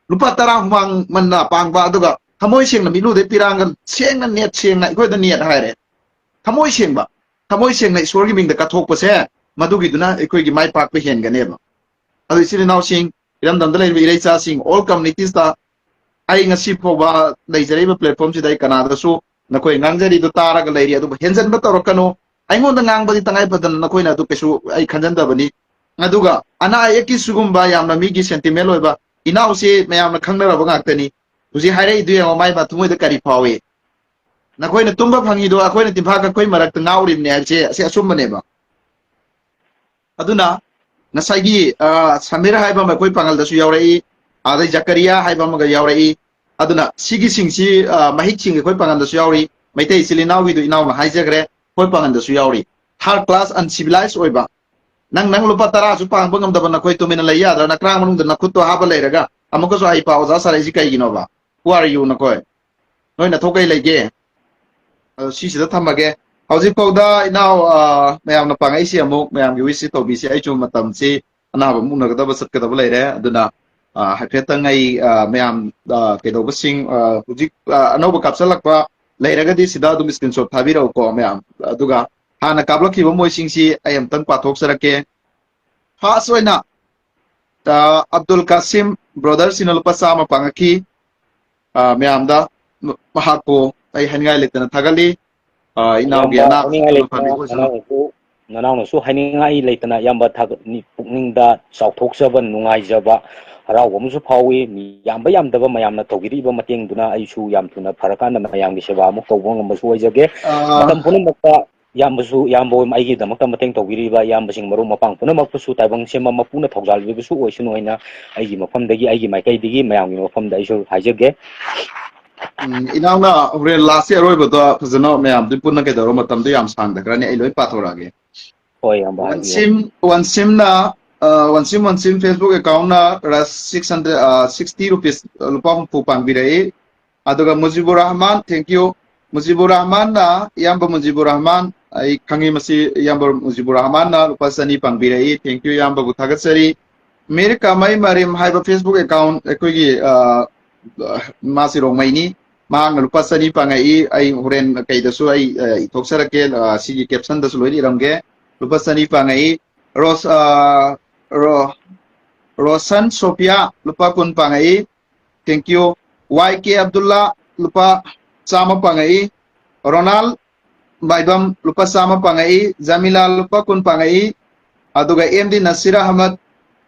ꯂꯨꯄꯥ ꯇꯔꯥ ꯍꯨꯃꯥꯡ ꯃꯟꯅ ꯄꯥꯡꯕ, ꯑꯗꯨꯒ ꯊꯃꯣꯏ ꯁꯦꯡꯅ ꯃꯤꯠꯂꯨꯗꯩ ꯄꯤꯔꯥꯡꯒ ꯁꯦꯡꯅ ꯅꯦꯠ ꯁꯦꯡꯅ ꯑꯩꯈꯣꯏꯗ ꯅꯦꯠ ꯍꯥꯏꯔꯦ꯫ ꯊꯃꯣꯏ ꯁꯦꯡꯕ, ꯊꯃꯣꯏ ꯁꯦꯡꯅ ꯏꯁꯣꯔꯒꯤ ꯃꯤꯡꯗ ꯀꯠꯊꯣꯛꯄꯁꯦ, ꯃꯗꯨꯒꯤꯗꯨꯅ ꯑꯩꯈꯣꯏꯒꯤ ꯃꯥꯏ ꯄꯥꯛꯄ ꯍꯦꯟꯒꯅꯦꯕ꯫ ꯑꯗꯨ ꯏꯆꯤꯜ ꯏꯅꯥꯎꯁꯤꯡ, ꯏꯔꯝꯗꯝꯗ ꯂꯩꯔꯤꯕ ꯏꯔꯩꯆꯥꯁꯤꯡ, all communitiesꯇ ꯑꯩ ꯉꯁꯤ ꯐꯥꯎꯕ ꯂꯩꯖꯔꯤꯕ platformꯁꯤꯗ ꯑꯩ ꯀꯅꯥꯗꯁꯨ ꯅꯈꯣꯏ ꯉꯥꯡꯖꯔꯤꯗꯨ ꯇꯥꯔꯒ ꯂꯩꯔꯤ, ꯑꯗꯨꯕꯨ ꯍꯦꯟꯖꯟꯕ ꯇꯧꯔꯛꯀꯅꯨ꯫ ꯑꯩꯉꯣꯟꯗ ꯉꯥꯡꯕꯗꯤ ꯇꯉꯥꯏ ꯐꯗꯅ ꯅꯈꯣꯏꯅ ꯑꯗꯨ ꯀꯩꯁꯨ ꯑꯩ ꯈꯟꯖꯟꯗꯕꯅꯤ꯫ ꯑꯗꯨꯒ ꯑꯅꯥ ꯑꯌꯦꯛꯀꯤ ꯁꯤꯒꯨꯝꯕ ꯌꯥꯝꯅ ꯃꯤꯒꯤ sentimental ꯑꯣꯏꯕ, ꯏꯅꯥꯎꯁꯦ ꯃꯌꯥꯝꯅ ꯈꯪꯅꯔꯕ ꯉꯥꯛꯇꯅꯤ꯫ ꯍꯧꯖꯤꯛ ꯍꯥꯏꯔꯛꯏꯗꯨ ꯌꯦꯡꯉꯣ, ꯃꯥꯏ ꯃꯥ ꯊꯃꯣꯏꯗ ꯀꯔꯤ ꯐꯥꯎꯏ꯫ ꯅꯈꯣꯏꯅ ꯇꯨꯝꯕ ꯐꯪꯉꯤꯗꯣ ꯑꯩꯈꯣꯏꯅ ꯇꯤꯟꯐꯥ ꯀꯛꯄꯩ ꯃꯔꯛꯇ ꯉꯥꯎꯔꯤꯕꯅꯦ ꯍꯥꯏꯕꯁꯦ ꯑꯁꯤ ꯑꯆꯨꯝꯕꯅꯦꯕ꯫ ꯑꯗꯨꯅ ꯉꯁꯥꯏꯒꯤ, ꯑ, ꯁꯃꯤꯔ ꯍꯥꯏꯕ ꯑꯃ ꯑꯩꯈꯣꯏ ꯄꯥꯡꯒꯜꯗꯁꯨ ꯌꯥꯎꯔꯛꯏ, ꯑꯗꯩ ꯖꯀꯔꯤꯌꯥ ꯍꯥꯏꯕ ꯑꯃꯒ ꯌꯥꯎꯔꯛꯏ꯫ ꯑꯗꯨꯅ ꯁꯤꯒꯤꯁꯤꯡꯁꯤ, ꯑ, ꯃꯍꯤꯛꯁꯤꯡ ꯑꯩꯈꯣꯏ ꯄꯥꯡꯒꯜꯗꯁꯨ ꯌꯥꯎꯔꯤ꯫ ꯃꯩꯇꯩ ꯏꯆꯤꯜ ꯏꯅꯥꯎꯒꯤꯗꯨ ꯏꯅꯥꯎꯅ ꯍꯥꯏꯖꯈ꯭ꯔꯦ, ꯑꯩꯈꯣꯏ ꯄꯥꯡꯒꯜꯗꯁꯨ ꯌꯥꯎꯔꯤ꯫ Third class uncivilized ꯑꯣꯏꯕ, ꯅꯪ, ꯅꯪ ꯂꯨꯄꯥ ꯇꯔꯥꯁꯨ ꯄꯥꯡꯕ ꯉꯝꯗꯕ ꯅꯈꯣꯏ ꯇꯨꯃꯤꯟꯅ ꯂꯩ ꯌꯥꯗ꯭ꯔꯥ? ꯅꯀ꯭ꯔꯥꯡ ꯃꯅꯨꯡꯗ ꯅꯈꯨꯠꯇꯣ ꯍꯥꯞꯄ ꯂꯩꯔꯒ ꯑꯃꯨꯛꯀꯁꯨ ꯍꯩꯄꯥ ꯑꯣꯖꯥ ꯁꯥꯔꯛꯏꯁꯤ ꯀꯩꯒꯤꯅꯣꯕ? Who are you ꯅꯈꯣꯏ? ꯅꯣꯏ ꯅꯊꯧ ꯀꯩ ꯂꯩꯒꯦ? ꯑꯗꯣ ꯁꯤꯁꯤꯗ ꯊꯝꯃꯒꯦ꯫ ꯍꯧꯖꯤꯛꯐꯥꯎꯗ ꯏꯅꯥꯎ, ꯑ, ꯃꯌꯥꯝꯅ ꯄꯥꯡꯉꯛꯏꯁꯤ ꯑꯃꯨꯛ ꯃꯌꯥꯝꯒꯤ wishꯁꯤ ꯇꯧꯕꯤꯁꯤ꯫ ꯑꯩꯁꯨ ꯃꯇꯝꯁꯤ ꯑꯅꯥꯕ ꯑꯃꯨꯛ ꯎꯅꯒꯗꯕ ꯆꯠꯀꯗꯕ ꯂꯩꯔꯦ꯫ ꯑꯗꯨꯅ, ꯑ, ꯍꯥꯏꯐꯦꯠꯇꯪ ꯑꯩ, ꯑ, ꯃꯌꯥꯝ, ꯑ, ꯀꯩꯗꯧꯕꯁꯤꯡ, ꯑ, ꯍꯧꯖꯤꯛ, ꯑ, ꯑꯅꯧꯕ ꯀꯥꯞꯁꯤꯜꯂꯛꯄ ꯂꯩꯔꯒꯗꯤ ꯁꯤꯗ ꯑꯗꯨꯝ screenshot ꯊꯥꯕꯤꯔꯛꯎꯀꯣ ꯃꯌꯥꯝ꯫ ꯑꯗꯨꯒ ꯍꯥꯟꯅ ꯀꯥꯞꯂꯛꯈꯤꯕ ꯃꯣꯏꯁꯤꯡꯁꯤ ꯑꯩ ꯑꯝꯇꯪ ꯄꯥꯊꯣꯛꯆꯔꯛꯀꯦ꯫ First ꯑꯣꯏꯅ, ꯑ, ꯑꯕꯗꯨꯜ ꯀꯥꯁꯤꯝ brotherꯁꯤꯅ ꯂꯨꯄꯥ ꯆꯥꯝꯃ ꯄꯥꯡꯉꯛꯈꯤ꯫ ꯑ, ꯃꯌꯥꯝꯗ ꯃꯍꯥꯛꯄꯨ ꯑꯩ ꯍꯥꯏꯅꯤꯡꯉꯥꯏ ꯂꯩꯇꯅ ꯊꯥꯒꯠꯂꯤ꯫ ꯑ, ꯏꯅꯥꯎꯒꯤ ꯏꯌꯥꯝꯕ ꯑꯅꯥꯕꯁꯤ ꯍꯥꯏꯅꯤꯡꯉꯥꯏ ꯊꯨꯅ ꯂꯩꯇꯅ ꯐꯕꯤꯔꯣ ꯁꯅꯣ꯫ ꯅꯅꯥꯎꯅꯁꯨ, ꯅꯅꯥꯎꯅꯁꯨ ꯍꯥꯏꯅꯤꯡꯉꯥꯏ ꯂꯩꯇꯅ ꯏꯌꯥꯝꯕ ꯊꯥꯒꯠ-, ꯅꯤ-, ꯄꯨꯛꯅꯤꯡꯗ ꯆꯥꯎꯊꯣꯛꯆꯕ, ꯅꯨꯡꯉꯥꯏꯖꯕ, ꯍꯔꯥꯎꯕ ꯑꯃꯁꯨ ꯐꯥꯎꯏ꯫ ꯃꯤ ꯌꯥꯝꯕ ꯌꯥꯝꯗꯕ ꯃꯌꯥꯝꯅ ꯇꯧꯕꯤꯔꯤꯕ ꯃꯇꯦꯡꯗꯨꯅ ꯑꯩꯁꯨ ꯌꯥꯝ ꯊꯨꯅ ꯐꯔꯀꯥꯟꯗ ꯃꯌꯥꯝꯒꯤ ꯁꯦꯕꯥ ꯑꯃꯨꯛ ꯇꯧꯕ ꯉꯝꯕꯁꯨ ꯑꯣꯏꯖꯒꯦ꯫ ꯑ, ꯃꯇꯝ ꯄꯨꯝꯅꯃꯛꯇ ꯏꯌꯥꯝꯕꯁꯨ, ꯏꯌꯥꯝꯕ ꯍꯣꯏ ꯑꯩꯒꯤꯗꯃꯛꯇ ꯃꯇꯦꯡ ꯇꯧꯕꯤꯔꯤꯕ ꯏꯌꯥꯝꯕꯁꯤꯡ, ꯃꯔꯨꯞ ꯃꯄꯥꯡ ꯄꯨꯝꯅꯃꯛꯄꯨꯁꯨ ꯇꯥꯏꯕꯪ ꯁꯦꯝꯕ ꯃꯄꯨꯅ ꯊꯧꯖꯥꯜꯕꯤꯕꯁꯨ ꯑꯣꯏꯁꯅꯨ ꯍꯥꯏꯅ ꯑꯩꯒꯤ ꯃꯐꯝꯗꯒꯤ, ꯑꯩꯒꯤ ꯃꯥꯏꯀꯩꯗꯒꯤ ꯃꯌꯥꯝꯒꯤ ꯃꯐꯝꯗ ꯑꯩꯁꯨ ꯍꯥꯏꯖꯒꯦ꯫ ꯎꯝ, ꯏꯅꯥꯎꯅ ꯍꯣꯔꯦꯟ ꯂꯥꯁꯀꯤ ꯑꯔꯣꯏꯕꯗ ꯐꯖꯅ ꯃꯌꯥꯝꯗꯨ ꯄꯨꯟꯅ ꯀꯩꯗꯧꯔꯣ, ꯃꯇꯝꯗꯣ ꯌꯥꯝ ꯁꯥꯡꯗꯈ꯭ꯔꯅꯤ, ꯑꯩ ꯂꯣꯏ ꯄꯥꯊꯣꯔꯛꯑꯒꯦ꯫ ꯍꯣꯏ, ꯏꯌꯥꯝꯕ, ꯍꯥꯏꯕꯤꯌꯨ꯫ ꯋꯥꯟꯁꯤꯝ, ꯋꯥꯟꯁꯤꯝꯅ, ꯑ, ꯋꯥꯟꯁꯤꯝ, ꯋꯥꯟꯁꯤꯝ Facebook accountꯅ ꯔꯁ six hundred, ꯑ, sixty rupees, ꯂꯨꯄꯥ ꯍꯨꯝꯐꯨ ꯄꯥꯡꯕꯤꯔꯛꯏ꯫ ꯑꯗꯨꯒ ꯃꯨꯖꯤꯕꯨꯔ ꯔꯍꯃꯥꯟ, thank you꯫ ꯃꯨꯖꯤꯕꯨꯔ ꯔꯍꯃꯥꯟꯅ, ꯏꯌꯥꯝꯕ ꯃꯨꯖꯤꯕꯨꯔ ꯔꯍꯃꯥꯟ, ꯑꯩ ꯈꯪꯉꯤ ꯃꯁꯤ, ꯏꯌꯥꯝꯕ ꯃꯨꯖꯤꯕꯨꯔ ꯔꯍꯃꯥꯟꯅ ꯂꯨꯄꯥ ꯆꯅꯤ ꯄꯥꯡꯕꯤꯔꯛꯏ, thank you, ꯏꯌꯥꯝꯕꯕꯨ ꯊꯥꯒꯠꯆꯔꯤ꯫ ꯃꯤꯔ ꯀꯃꯩ ꯃꯔꯤꯝ ꯍꯥꯏꯕ Facebook account ꯑꯩꯈꯣꯏꯒꯤ, ꯑ, ꯃꯥꯁꯤ ꯔꯣꯡꯃꯩꯅꯤ, ꯃꯍꯥꯛꯅ ꯂꯨꯄꯥ ꯆꯅꯤ ꯄꯥꯡꯉꯛꯏ꯫ ꯑꯩ ꯍꯣꯔꯦꯟ ꯀꯩꯗꯁꯨ ꯑꯩ, ꯑ, ꯏꯊꯣꯛꯆꯔꯛꯀꯦ, ꯑ, ꯁꯤꯒꯤ captionꯗꯁꯨ ꯂꯣꯏꯅ ꯏꯔꯝꯒꯦ꯫ ꯂꯨꯄꯥ ꯆꯅꯤ ꯄꯥꯡꯉꯛꯏ꯫ ꯔꯣꯁ-, ꯑ, ꯔꯣ-, ꯔꯣꯁꯟ ꯁꯣꯐꯤꯌꯥ ꯂꯨꯄꯥ ꯀꯨꯟ ꯄꯥꯡꯉꯛꯏ, thank you꯫ ꯋꯥꯏ ꯀꯦ ꯑꯕꯗꯨꯜꯂꯥ ꯂꯨꯄꯥ ꯆꯥꯝꯃ ꯄꯥꯡꯉꯛꯏ꯫ ꯔꯣꯅꯥꯜ ꯃꯥꯏꯕꯝ ꯂꯨꯄꯥ ꯆꯥꯝꯃ ꯄꯥꯡꯉꯛꯏ꯫ ꯖꯥꯃꯤꯂꯥ ꯂꯨꯄꯥ ꯀꯨꯟ ꯄꯥꯡꯉꯛꯏ꯫ ꯑꯗꯨꯒ ꯑꯦꯝ ꯗꯤ ꯅꯁꯤꯔ ꯑꯍꯃꯗ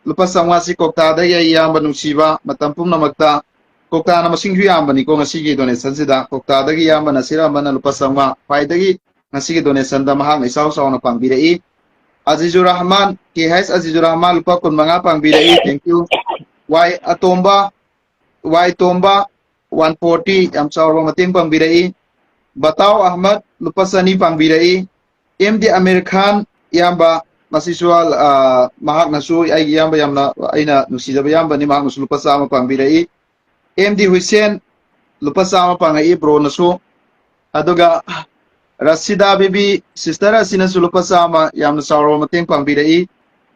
ꯂꯨꯄꯥ ꯆꯥꯝꯃꯉꯥꯁꯤ ꯀꯣꯛꯇꯥꯗꯒꯤ ꯑꯩ ꯏꯌꯥꯝꯕ ꯅꯨꯡꯁꯤꯕ, ꯃꯇꯝ ꯄꯨꯝꯅꯃꯛꯇ ꯀꯣꯛꯇꯥꯅ ꯃꯁꯤꯡꯁꯨ ꯌꯥꯝꯕꯅꯤꯀꯣ ꯉꯁꯤꯒꯤ donationꯁꯤꯗ꯫ ꯀꯣꯛꯇꯥꯗꯒꯤ ꯏꯌꯥꯝꯕ ꯅꯁꯤꯔ ꯑꯍꯃꯗꯅ ꯂꯨꯄꯥ ꯆꯥꯝꯃꯉꯥ, ꯈ꯭ꯋꯥꯏꯗꯒꯤ ꯉꯁꯤꯒꯤ donationꯗ ꯃꯍꯥꯛꯅ ꯏꯆꯥꯎ ꯆꯥꯎꯅ ꯄꯥꯡꯕꯤꯔꯛꯏ꯫ ꯑꯖꯤꯖꯨꯔ ꯔꯍꯃꯥꯟ, ꯀꯦ ꯍꯩꯆ ꯑꯖꯤꯖꯨꯔ ꯔꯍꯃꯥꯟ ꯂꯨꯄꯥ ꯀꯨꯟ ꯃꯉꯥ ꯄꯥꯡꯕꯤꯔꯛꯏ, thank you꯫ ꯋꯥꯏ ꯑꯇꯣꯝꯕ, ꯋꯥꯏ ꯇꯣꯝꯕ, one forty, ꯌꯥꯝ ꯆꯥꯎꯔꯕ ꯃꯇꯦꯡ ꯄꯥꯡꯕꯤꯔꯛꯏ꯫ ꯕꯇꯥꯎ ꯑꯍꯃꯗ ꯂꯨꯄꯥ ꯆꯅꯤ ꯄꯥꯡꯕꯤꯔꯛꯏ꯫ ꯑꯦꯝ ꯗꯤ ꯑꯃꯤꯔ ꯈꯥꯟ, ꯏꯌꯥꯝꯕ, ꯃꯁꯤꯁꯨ, ꯑ, ꯃꯍꯥꯛꯅꯁꯨ ꯑꯩꯒꯤ ꯏꯌꯥꯝꯕ ꯌꯥꯝꯅ, ꯑꯩꯅ ꯅꯨꯡꯁꯤꯖꯕ ꯏꯌꯥꯝꯕꯅꯤ, ꯃꯍꯥꯛꯅꯁꯨ ꯂꯨꯄꯥ ꯆꯥꯝꯃ ꯄꯥꯡꯕꯤꯔꯛꯏ꯫ ꯑꯦꯝ ꯗꯤ ꯍꯨꯏꯁꯦꯟ ꯂꯨꯄꯥ ꯆꯥꯝꯃ ꯄꯥꯡꯉꯛꯏ ꯕ꯭ꯔꯣꯅꯁꯨ꯫ ꯑꯗꯨꯒ ꯔꯁꯤꯗꯥ ꯕꯤꯕꯤ, sister ꯑꯁꯤꯅꯁꯨ ꯂꯨꯄꯥ ꯆꯥꯝꯃ ꯌꯥꯝꯅ ꯆꯥꯎꯔꯕ ꯃꯇꯦꯡ ꯄꯥꯡꯕꯤꯔꯛꯏ꯫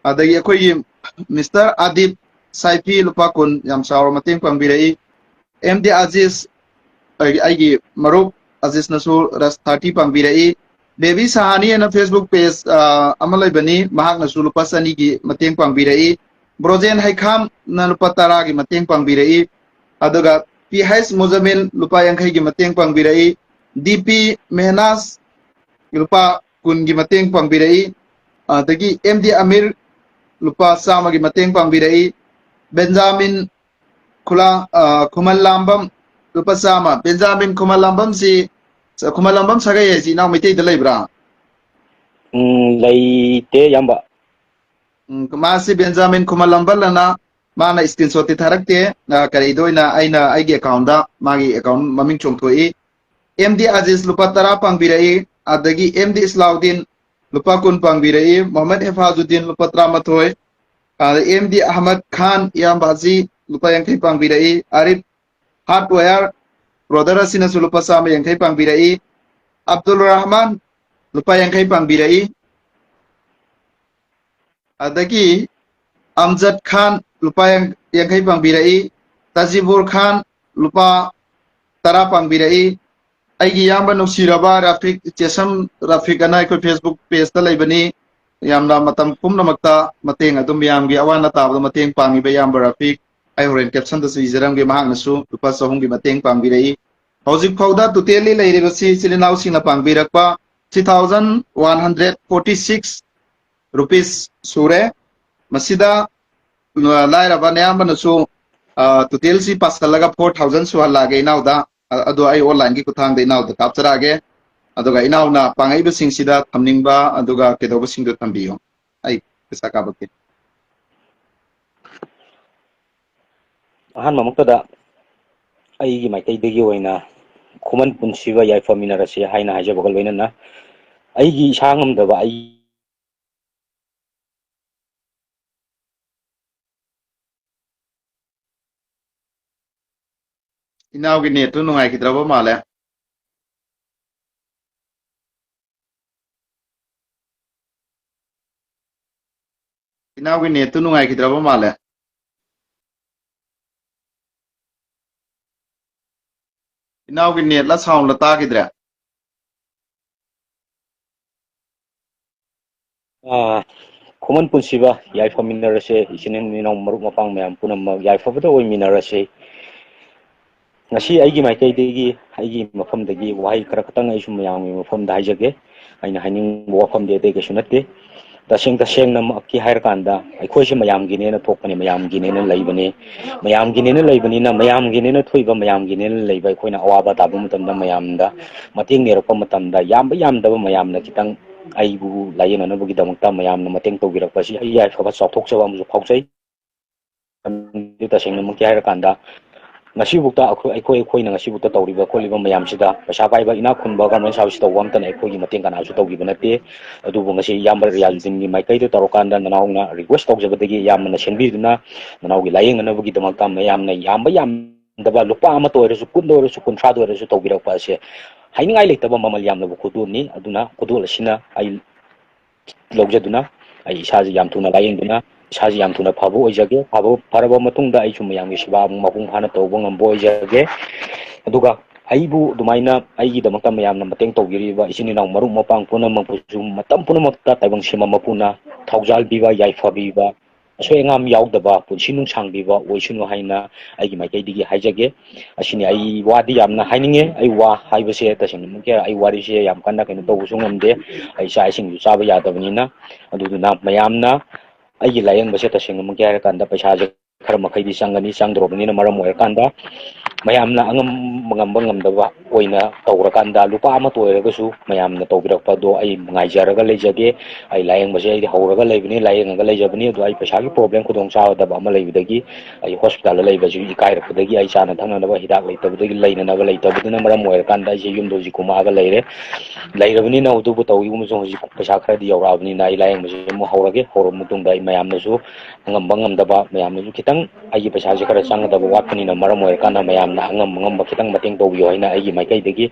ꯑꯗꯒꯤ ꯑꯩꯈꯣꯏꯒꯤ ꯃꯤꯁꯇꯔ ꯑꯥꯗꯤꯞ ꯁꯥꯏꯐꯤ ꯂꯨꯄꯥ ꯀꯨꯟ ꯌꯥꯝ ꯆꯥꯎꯔꯕ ꯃꯇꯦꯡ ꯄꯥꯡꯕꯤꯔꯛꯏ꯫ ꯑꯦꯝ ꯗꯤ ꯑꯖꯤꯁ, ꯑꯩꯒꯤ, ꯑꯩꯒꯤ ꯃꯔꯨꯞ ꯑꯖꯤꯁꯅꯁꯨ ꯔꯁ thirty ꯄꯥꯡꯕꯤꯔꯛꯏ꯫ ꯕꯦꯕꯤ ꯁꯍꯥꯅꯤ ꯍꯥꯏꯅ Facebook page, ꯑ, ꯑꯃ ꯂꯩꯕꯅꯤ, ꯃꯍꯥꯛꯅꯁꯨ ꯂꯨꯄꯥ ꯆꯅꯤꯒꯤ ꯃꯇꯦꯡ ꯄꯥꯡꯕꯤꯔꯛꯏ꯫ ꯕ꯭ꯔꯣꯖꯦꯟ ꯍꯩꯈꯥꯝꯅ ꯂꯨꯄꯥ ꯇꯔꯥꯒꯤ ꯃꯇꯦꯡ ꯄꯥꯡꯕꯤꯔꯛꯏ꯫ ꯑꯗꯨꯒ ꯄꯤ ꯍꯩꯆ ꯃꯨꯖꯃꯤꯜ ꯂꯨꯄꯥ ꯌꯥꯡꯈꯩꯒꯤ ꯃꯇꯦꯡ ꯄꯥꯡꯕꯤꯔꯛꯏ꯫ ꯗꯤ ꯄꯤ ꯃꯦꯍꯅꯥꯁ ꯂꯨꯄꯥ ꯀꯨꯟꯒꯤ ꯃꯇꯦꯡ ꯄꯥꯡꯕꯤꯔꯛꯏ꯫ ꯑꯗꯒꯤ ꯑꯦꯝ ꯗꯤ ꯑꯃꯤꯔ ꯂꯨꯄꯥ ꯆꯥꯝꯃꯒꯤ ꯃꯇꯦꯡ ꯄꯥꯡꯕꯤꯔꯛꯏ꯫ ꯕꯦꯟꯖꯥꯃꯤꯟ ꯈꯨꯂꯥ-, ꯑ, ꯈꯨꯃꯟ ꯂꯥꯝꯕꯝ ꯂꯨꯄꯥ ꯆꯥꯝꯃ꯫ ꯕꯦꯟꯖꯥꯃꯤꯟ ꯈꯨꯃꯟ ꯂꯥꯝꯕꯝꯁꯤ, ꯈꯨꯃꯟ ꯂꯥꯝꯕꯝ ꯁꯥꯒꯩ ꯍꯥꯏꯁꯤ ꯏꯅꯥꯎ ꯃꯩꯇꯩꯗ ꯂꯩꯕ꯭ꯔꯥ? ꯎꯝ, ꯂꯩꯇꯦ, ꯏꯌꯥꯝꯕ꯫ ꯎꯝ, ꯃꯥꯁꯤ ꯕꯦꯟꯖꯥꯃꯤꯟ ꯈꯨꯃꯟ ꯂꯥꯝꯕꯝ ꯑꯅ ꯃꯥꯅ screenshot ꯇꯤ ꯊꯥꯔꯛꯇꯦ꯫ ꯑ, ꯀꯔꯤꯗ ꯑꯣꯏꯅ ꯑꯩꯅ ꯑꯩꯒꯤ account ꯇ ꯃꯥꯒꯤ account ꯃꯃꯤꯡ ꯆꯣꯡꯊꯣꯛꯏ꯫ ꯑꯦꯝ ꯗꯤ ꯑꯖꯤꯖ ꯂꯨꯄꯥ ꯇꯔꯥ ꯄꯥꯡꯕꯤꯔꯛꯏ꯫ ꯑꯗꯒꯤ ꯑꯦꯝ ꯗꯤ ꯏꯁꯂꯥꯎꯗꯤꯟ ꯂꯨꯄꯥ ꯀꯨꯟ ꯄꯥꯡꯕꯤꯔꯛꯏ꯫ ꯃꯣꯍꯝꯃꯗ ꯍꯦꯐꯥꯖꯨꯗꯤꯟ ꯂꯨꯄꯥ ꯇꯔꯥꯃꯥꯊꯣꯏ꯫ ꯑꯗ ꯑꯦꯝ ꯗꯤ ꯑꯍꯃꯗ ꯈꯥꯟ ꯏꯌꯥꯝꯕ ꯍꯥꯖꯤ ꯂꯨꯄꯥ ꯌꯥꯡꯈꯩ ꯄꯥꯡꯕꯤꯔꯛꯏ꯫ ꯑꯥꯔꯤꯐ ꯍꯥꯔꯗꯋꯦꯌꯔ ꯕ꯭ꯔꯣꯗꯔ ꯑꯁꯤꯅꯁꯨ ꯂꯨꯄꯥ ꯆꯥꯝꯃ ꯌꯥꯡꯈꯩ ꯄꯥꯡꯕꯤꯔꯛꯏ꯫ ꯑꯕꯗꯨꯜ ꯔꯍꯃꯥꯟ ꯂꯨꯄꯥ ꯌꯥꯡꯈꯩ ꯄꯥꯡꯕꯤꯔꯛꯏ꯫ ꯑꯗꯒꯤ ꯑꯝꯖꯗ ꯈꯥꯟ ꯂꯨꯄꯥ ꯌꯥꯡ-, ꯌꯥꯡꯈꯩ ꯄꯥꯡꯕꯤꯔꯛꯏ꯫ ꯇꯖꯤꯕꯨꯔ ꯈꯥꯟ ꯂꯨꯄꯥ ꯇꯔꯥ ꯄꯥꯡꯕꯤꯔꯛꯏ꯫ ꯑꯩꯒꯤ ꯏꯌꯥꯝꯕ ꯅꯨꯡꯁꯤꯔꯕ ꯔꯥꯐꯤꯛ, ꯆꯦꯁꯝ ꯔꯥꯐꯤꯛ ꯑꯅ ꯑꯩꯈꯣꯏ Facebook page ꯇ ꯂꯩꯕꯅꯤ꯫ ꯌꯥꯝꯅ ꯃꯇꯝ ꯄꯨꯝꯅꯃꯛꯇ ꯃꯇꯦꯡ ꯑꯗꯨꯝ, ꯃꯌꯥꯝꯒꯤ ꯑꯋꯥ ꯑꯅꯥ ꯇꯥꯕꯗ ꯃꯇꯦꯡ ꯄꯥꯡꯉꯤꯕ ꯏꯌꯥꯝꯕ ꯔꯥꯐꯤꯛ, ꯑꯩ ꯍꯣꯔꯦꯟ caption ꯗꯁꯨ ꯏꯖꯔꯝꯒꯦ, ꯃꯍꯥꯛꯅꯁꯨ ꯂꯨꯄꯥ ꯆꯍꯨꯝꯒꯤ ꯃꯇꯦꯡ ꯄꯥꯡꯕꯤꯔꯛꯏ꯫ ꯍꯧꯖꯤꯛ ꯐꯥꯎꯗ totally ꯂꯩꯔꯤꯕꯁꯤ ꯏꯆꯤꯜ ꯏꯅꯥꯎꯁꯤꯡꯅ ꯄꯥꯡꯕꯤꯔꯛꯄ three thousand one hundred forty six rupees ꯁꯨꯔꯦ꯫ ꯃꯁꯤꯗ, ꯑ, ꯂꯥꯏꯔꯕ ꯑꯌꯥꯝꯕꯅꯁꯨ, ꯑ, total ꯁꯤ ꯄꯥꯁꯜꯂꯒ four thousand ꯁꯨꯍꯜꯂꯛꯑꯒꯦ ꯏꯅꯥꯎꯗ꯫ ꯑ-, ꯑꯗꯣ ꯑꯩ online ꯒꯤ ꯈꯨꯠꯊꯥꯡꯗ ꯏꯅꯥꯎꯗ ꯀꯥꯞꯆꯔꯛꯑꯒꯦ꯫ ꯑꯗꯨꯒ ꯏꯅꯥꯎꯅ ꯄꯥꯡꯉꯛꯏꯕꯁꯤꯡꯁꯤꯗ ꯊꯝꯅꯤꯡꯕ ꯑꯗꯨꯒ ꯀꯩꯗꯧꯕꯁꯤꯡꯗꯣ ꯊꯝꯕꯤꯌꯨ꯫ ꯑꯩ ꯄꯩꯁꯥ ꯀꯥꯞꯄꯛꯀꯦ꯫ ꯑꯍꯥꯟꯕꯃꯛꯇꯗ ꯑꯩꯒꯤ ꯃꯥꯏꯀꯩꯗꯒꯤ ꯑꯣꯏꯅ ꯈꯨꯃꯟ ꯄꯨꯟꯁꯤꯕ ꯌꯥꯏꯐꯃꯤꯟꯅꯔꯁꯤ ꯍꯥꯏꯅ ꯍꯥꯏꯖꯕꯒ ꯂꯣꯏꯅꯅ, ꯑꯩꯒꯤ ꯏꯁꯥ ꯉꯝꯗꯕ, ꯑꯩ ꯏꯅꯥꯎꯒꯤ net ꯇꯨ ꯅꯨꯡꯉꯥꯏꯈꯤꯗ꯭ꯔꯕ ꯃꯥꯜꯂꯦ꯫ ꯏꯅꯥꯎꯒꯤ net ꯇꯨ ꯅꯨꯡꯉꯥꯏꯈꯤꯗ꯭ꯔꯕ ꯃꯥꯜꯂꯦ꯫ ꯏꯅꯥꯎꯒꯤ net ꯂ sound ꯂ ꯇꯥꯈꯤꯗ꯭ꯔꯦ꯫ ꯑꯥ, ꯈꯨꯃꯟ ꯄꯨꯟꯁꯤꯕ ꯌꯥꯏꯐꯃꯤꯟꯅꯔꯁꯦ, ꯏꯆꯤꯟ ꯏꯅꯥꯎ ꯃꯔꯨꯞ ꯃꯄꯥꯡ ꯃꯌꯥꯝ ꯄꯨꯝꯅꯃꯛ ꯌꯥꯏꯐꯕꯗ ꯑꯣꯏꯃꯤꯟꯅꯔꯁꯦ꯫ ꯉꯁꯤ ꯑꯩꯒꯤ ꯃꯥꯏꯀꯩꯗꯒꯤ, ꯑꯩꯒꯤ ꯃꯐꯝꯗꯒꯤ ꯋꯥꯍꯩ ꯈꯔ ꯈꯛꯇꯪ ꯑꯩꯁꯨ ꯃꯌꯥꯝꯒꯤ ꯃꯐꯝꯗ ꯍꯥꯏꯖꯒꯦ꯫ ꯑꯩꯅ ꯍꯥꯏꯅꯤꯡꯕ ꯋꯥꯐꯝꯗꯤ ꯑꯇꯩ ꯀꯩꯁꯨ ꯅꯠꯇꯦ꯫ ꯇꯁꯦꯡ ꯇꯁꯦꯡꯅꯃꯛꯀꯤ ꯍꯥꯏꯔꯀꯥꯟꯗ, ꯑꯩꯈꯣꯏꯁꯦ ꯃꯌꯥꯝꯒꯤꯅꯦꯅ ꯊꯣꯛꯄꯅꯦ, ꯃꯌꯥꯝꯒꯤꯅꯦꯅ ꯂꯩꯕꯅꯦ, ꯃꯌꯥꯝꯒꯤꯅꯦꯅ ꯂꯩꯕꯅꯤꯅ, ꯃꯌꯥꯝꯒꯤꯅꯦꯅ ꯊꯣꯛꯏꯕ, ꯃꯌꯥꯝꯒꯤꯅꯦꯅ ꯂꯩꯕ, ꯑꯩꯈꯣꯏꯅ ꯑꯋꯥꯕ ꯇꯥꯕ ꯃꯇꯝꯗ ꯃꯌꯥꯝꯗ ꯃꯇꯦꯡ ꯅꯤꯔꯛꯄ ꯃꯇꯝꯗ, ꯌꯥꯝꯕ ꯌꯥꯝꯗꯕ ꯃꯌꯥꯝꯅ ꯈꯤꯇꯪ ꯑꯩꯕꯨ ꯂꯥꯏꯌꯦꯡꯅꯅꯕꯒꯤꯗꯃꯛꯇ ꯃꯌꯥꯝꯅ ꯃꯇꯦꯡ ꯇꯧꯕꯤꯔꯛꯄ ꯑꯁꯤ ꯑꯩ ꯌꯥꯏꯐꯕ ꯆꯥꯎꯊꯣꯛꯆꯕ ꯑꯃꯁꯨ ꯐꯥꯎꯖꯩ꯫ ꯃꯔꯝꯗꯤ ꯇꯁꯦꯡꯅꯃꯛꯀꯤ ꯍꯥꯏꯔꯀꯥꯟꯗ, ꯉꯁꯤꯕꯨꯛꯇ ꯑꯩꯈꯣꯏ, ꯑꯩꯈꯣꯏ, ꯑꯩꯈꯣꯏꯅ ꯉꯁꯤꯕꯨꯛꯇ ꯇꯧꯔꯤꯕ ꯈꯣꯠꯂꯤꯕ ꯃꯌꯥꯝꯁꯤꯗ, ꯄꯩꯁꯥ ꯄꯥꯏꯕ ꯏꯅꯥꯛ ꯈꯨꯟꯕ government service ꯇꯧꯕ ꯑꯝꯇꯅ ꯑꯩꯈꯣꯏꯒꯤ ꯃꯇꯦꯡ ꯀꯅꯥꯁꯨ ꯇꯧꯕꯤꯕ ꯅꯠꯇꯦ꯫ ꯑꯗꯨꯕꯨ ꯉꯁꯤ ꯏꯌꯥꯝꯕ ꯔꯤꯌꯥꯖꯨꯗꯤꯟꯒꯤ ꯃꯥꯏꯀꯩꯗ ꯇꯧꯔꯀꯥꯟꯗ, ꯅꯅꯥꯎꯅ request ꯇꯧꯖꯕꯗꯒꯤ ꯏꯌꯥꯝꯕꯅ ꯁꯦꯝꯕꯤꯗꯨꯅ, ꯅꯅꯥꯎꯒꯤ ꯂꯥꯏꯌꯦꯡꯅꯅꯕꯒꯤꯗꯃꯛꯇ ꯃꯌꯥꯝꯅ ꯌꯥꯝꯕ ꯌꯥꯝꯗꯕ ꯂꯨꯄꯥ ꯑꯃꯇ ꯑꯣꯏꯔꯁꯨ, ꯀꯨꯟꯗ ꯑꯣꯏꯔꯁꯨ, ꯀꯨꯟꯊ꯭ꯔꯥꯗ ꯑꯣꯏꯔꯁꯨ ꯇꯧꯕꯤꯔꯛꯄ ꯑꯁꯦ ꯍꯥꯏꯅꯤꯡꯉꯥꯏ ꯂꯩꯇꯕ ꯃꯃꯜ ꯌꯥꯝꯂꯕ ꯈꯨꯗꯣꯜꯅꯤ꯫ ꯑꯗꯨꯅ ꯈꯨꯗꯣꯜ ꯑꯁꯤꯅ ꯑꯩ ꯂꯧꯖꯗꯨꯅ, ꯑꯩ ꯏꯁꯥꯁꯤ ꯌꯥꯝ ꯊꯨꯅ ꯂꯥꯏꯌꯦꯡꯗꯨꯅ, ꯏꯁꯥꯁꯤ ꯌꯥꯝ ꯊꯨꯅ ꯐꯕ ꯑꯣꯏꯖꯒꯦ꯫ ꯐꯕ, ꯐꯔꯕ ꯃꯇꯨꯡꯗ ꯑꯩꯁꯨ ꯃꯌꯥꯝꯒꯤ ꯁꯦꯕꯥ ꯑꯃꯨꯛ ꯃꯄꯨꯡ ꯐꯥꯅ ꯇꯧꯕ ꯉꯝꯕ ꯑꯣꯏꯖꯒꯦ꯫ ꯑꯗꯨꯒ ꯑꯩꯕꯨ ꯑꯗꯨꯃꯥꯏꯅ ꯑꯩꯒꯤꯗꯃꯛꯇ ꯃꯌꯥꯝꯅ ꯃꯇꯦꯡ ꯇꯧꯕꯤꯔꯤꯕ ꯏꯆꯤꯟ ꯏꯅꯥꯎ ꯃꯔꯨꯞ ꯃꯄꯥꯡ ꯄꯨꯝꯅꯃꯛꯄꯨꯁꯨ ꯃꯇꯝ ꯄꯨꯝꯅꯃꯛꯇ ꯇꯥꯏꯕꯪ ꯁꯦꯝꯕ ꯃꯄꯨꯅ ꯊꯧꯖꯥꯜ ꯄꯤꯕ, ꯌꯥꯏꯐ ꯄꯤꯕ, ꯑꯁꯣꯏ ꯑꯉꯥꯝ ꯌꯥꯎꯗꯕ ꯄꯨꯟꯁꯤ ꯅꯨꯡꯁꯥꯡꯕꯤꯕ ꯑꯣꯏꯁꯅꯨ ꯍꯥꯏꯅ ꯑꯩꯒꯤ ꯃꯥꯏꯀꯩꯗꯒꯤ ꯍꯥꯏꯖꯒꯦ꯫ ꯑꯁꯤꯅꯤ꯫ ꯑꯩ ꯋꯥꯗꯤ ꯌꯥꯝꯅ ꯍꯥꯏꯅꯤꯡꯉꯦ꯫ ꯑꯩ ꯋꯥ ꯍꯥꯏꯕꯁꯦ ꯇꯁꯦꯡꯅꯃꯛꯀꯤ ꯑꯩ ꯋꯥꯔꯤꯁꯦ ꯌꯥꯝ ꯀꯟꯅ ꯀꯩꯅꯣ ꯇꯧꯕꯁꯨ ꯉꯝꯗꯦ꯫ ꯑꯩ ꯆꯥꯛ ꯏꯁꯤꯡꯁꯨ ꯆꯥꯕ ꯌꯥꯗꯕꯅꯤꯅ꯫ ꯑꯗꯨꯗꯨꯅ ꯃꯌꯥꯝꯅ ꯑꯩꯒꯤ ꯂꯥꯏꯌꯦꯡꯕꯁꯦ ꯇꯁꯦꯡꯅꯃꯛꯀꯤ ꯍꯥꯏꯔꯀꯥꯟꯗ ꯄꯩꯁꯥꯁꯦ ꯈꯔ ꯃꯈꯩꯗꯤ ꯆꯪꯒꯅꯤ꯫ ꯆꯪꯗ꯭ꯔꯕꯅꯤꯅ ꯃꯔꯝ ꯑꯣꯏꯔꯀꯥꯟꯗ ꯃꯌꯥꯝꯅ ꯑꯉꯝꯕ ꯉꯝꯕ ꯉꯝꯗꯕ ꯑꯣꯏꯅ ꯇꯧꯔꯀꯥꯟꯗ ꯂꯨꯄꯥ ꯑꯃꯇ ꯑꯣꯏꯔꯒꯁꯨ ꯃꯌꯥꯝꯅ ꯇꯧꯕꯤꯔꯛꯄꯗꯣ ꯑꯩ ꯉꯥꯏꯖꯔꯒ ꯂꯩꯖꯒꯦ꯫ ꯑꯩ ꯂꯥꯏꯌꯦꯡꯕꯁꯦ ꯑꯩꯗꯤ ꯍꯧꯔꯒ ꯂꯩꯕꯅꯤ, ꯂꯥꯏꯌꯦꯡꯉꯒ ꯂꯩꯖꯕꯅꯤ꯫ ꯑꯗꯣ ꯑꯩ ꯄꯩꯁꯥꯒꯤ problem ꯈꯨꯗꯣꯡ ꯆꯥꯗꯕ ꯑꯃ ꯂꯩꯕꯗꯒꯤ ꯑꯩ hospitalꯗ ꯂꯩꯕꯁꯨ ꯏꯀꯥꯏꯔꯛꯄꯗꯒꯤ ꯑꯩ ꯆꯥꯅ ꯊꯛꯅꯅꯕ ꯍꯤꯗꯥꯛ ꯂꯩꯇꯕꯗꯒꯤ, ꯂꯩꯅꯅꯕ ꯂꯩꯇꯕꯗꯨꯅ ꯃꯔꯝ ꯑꯣꯏꯔꯀꯥꯟꯗ ꯑꯩꯁꯦ ꯌꯨꯝꯗ ꯍꯧꯖꯤꯛ ꯀꯨꯝꯃꯛꯑꯒ ꯂꯩꯔꯦ꯫ ꯂꯩꯔꯕꯅꯤꯅ ꯑꯗꯨꯕꯨ ꯇꯧꯋꯤꯒꯨꯝꯕꯁꯨ ꯍꯧꯖꯤꯛ ꯄꯩꯁꯥ ꯈꯔꯗꯤ ꯌꯧꯔꯛꯑꯕꯅꯤꯅ ꯑꯩ ꯂꯥꯏꯌꯦꯡꯕꯁꯦ ꯑꯃꯨꯛ ꯍꯧꯔꯒꯦ꯫ ꯍꯧꯔꯕ ꯃꯇꯨꯡꯗ ꯑꯩ ꯃꯌꯥꯝꯅꯁꯨ ꯑꯉꯝꯕ ꯉꯝꯗꯕ ꯃꯌꯥꯝꯅꯁꯨ ꯈꯤꯇꯪ ꯑꯩꯒꯤ ꯄꯩꯁꯥꯁꯦ ꯈꯔ ꯆꯪꯒꯗꯕ ꯋꯥꯠꯄꯅꯤꯅ ꯃꯔꯝ ꯑꯣꯏꯔꯀꯥꯟꯗ ꯃꯌꯥꯝꯅ ꯑꯉꯝ ꯑꯉꯝꯕ ꯈꯤꯇꯪ ꯃꯇꯦꯡ ꯇꯧꯕꯤꯌꯨ ꯍꯥꯏꯅ ꯑꯩꯒꯤ ꯃꯥꯏꯀꯩꯗꯒꯤ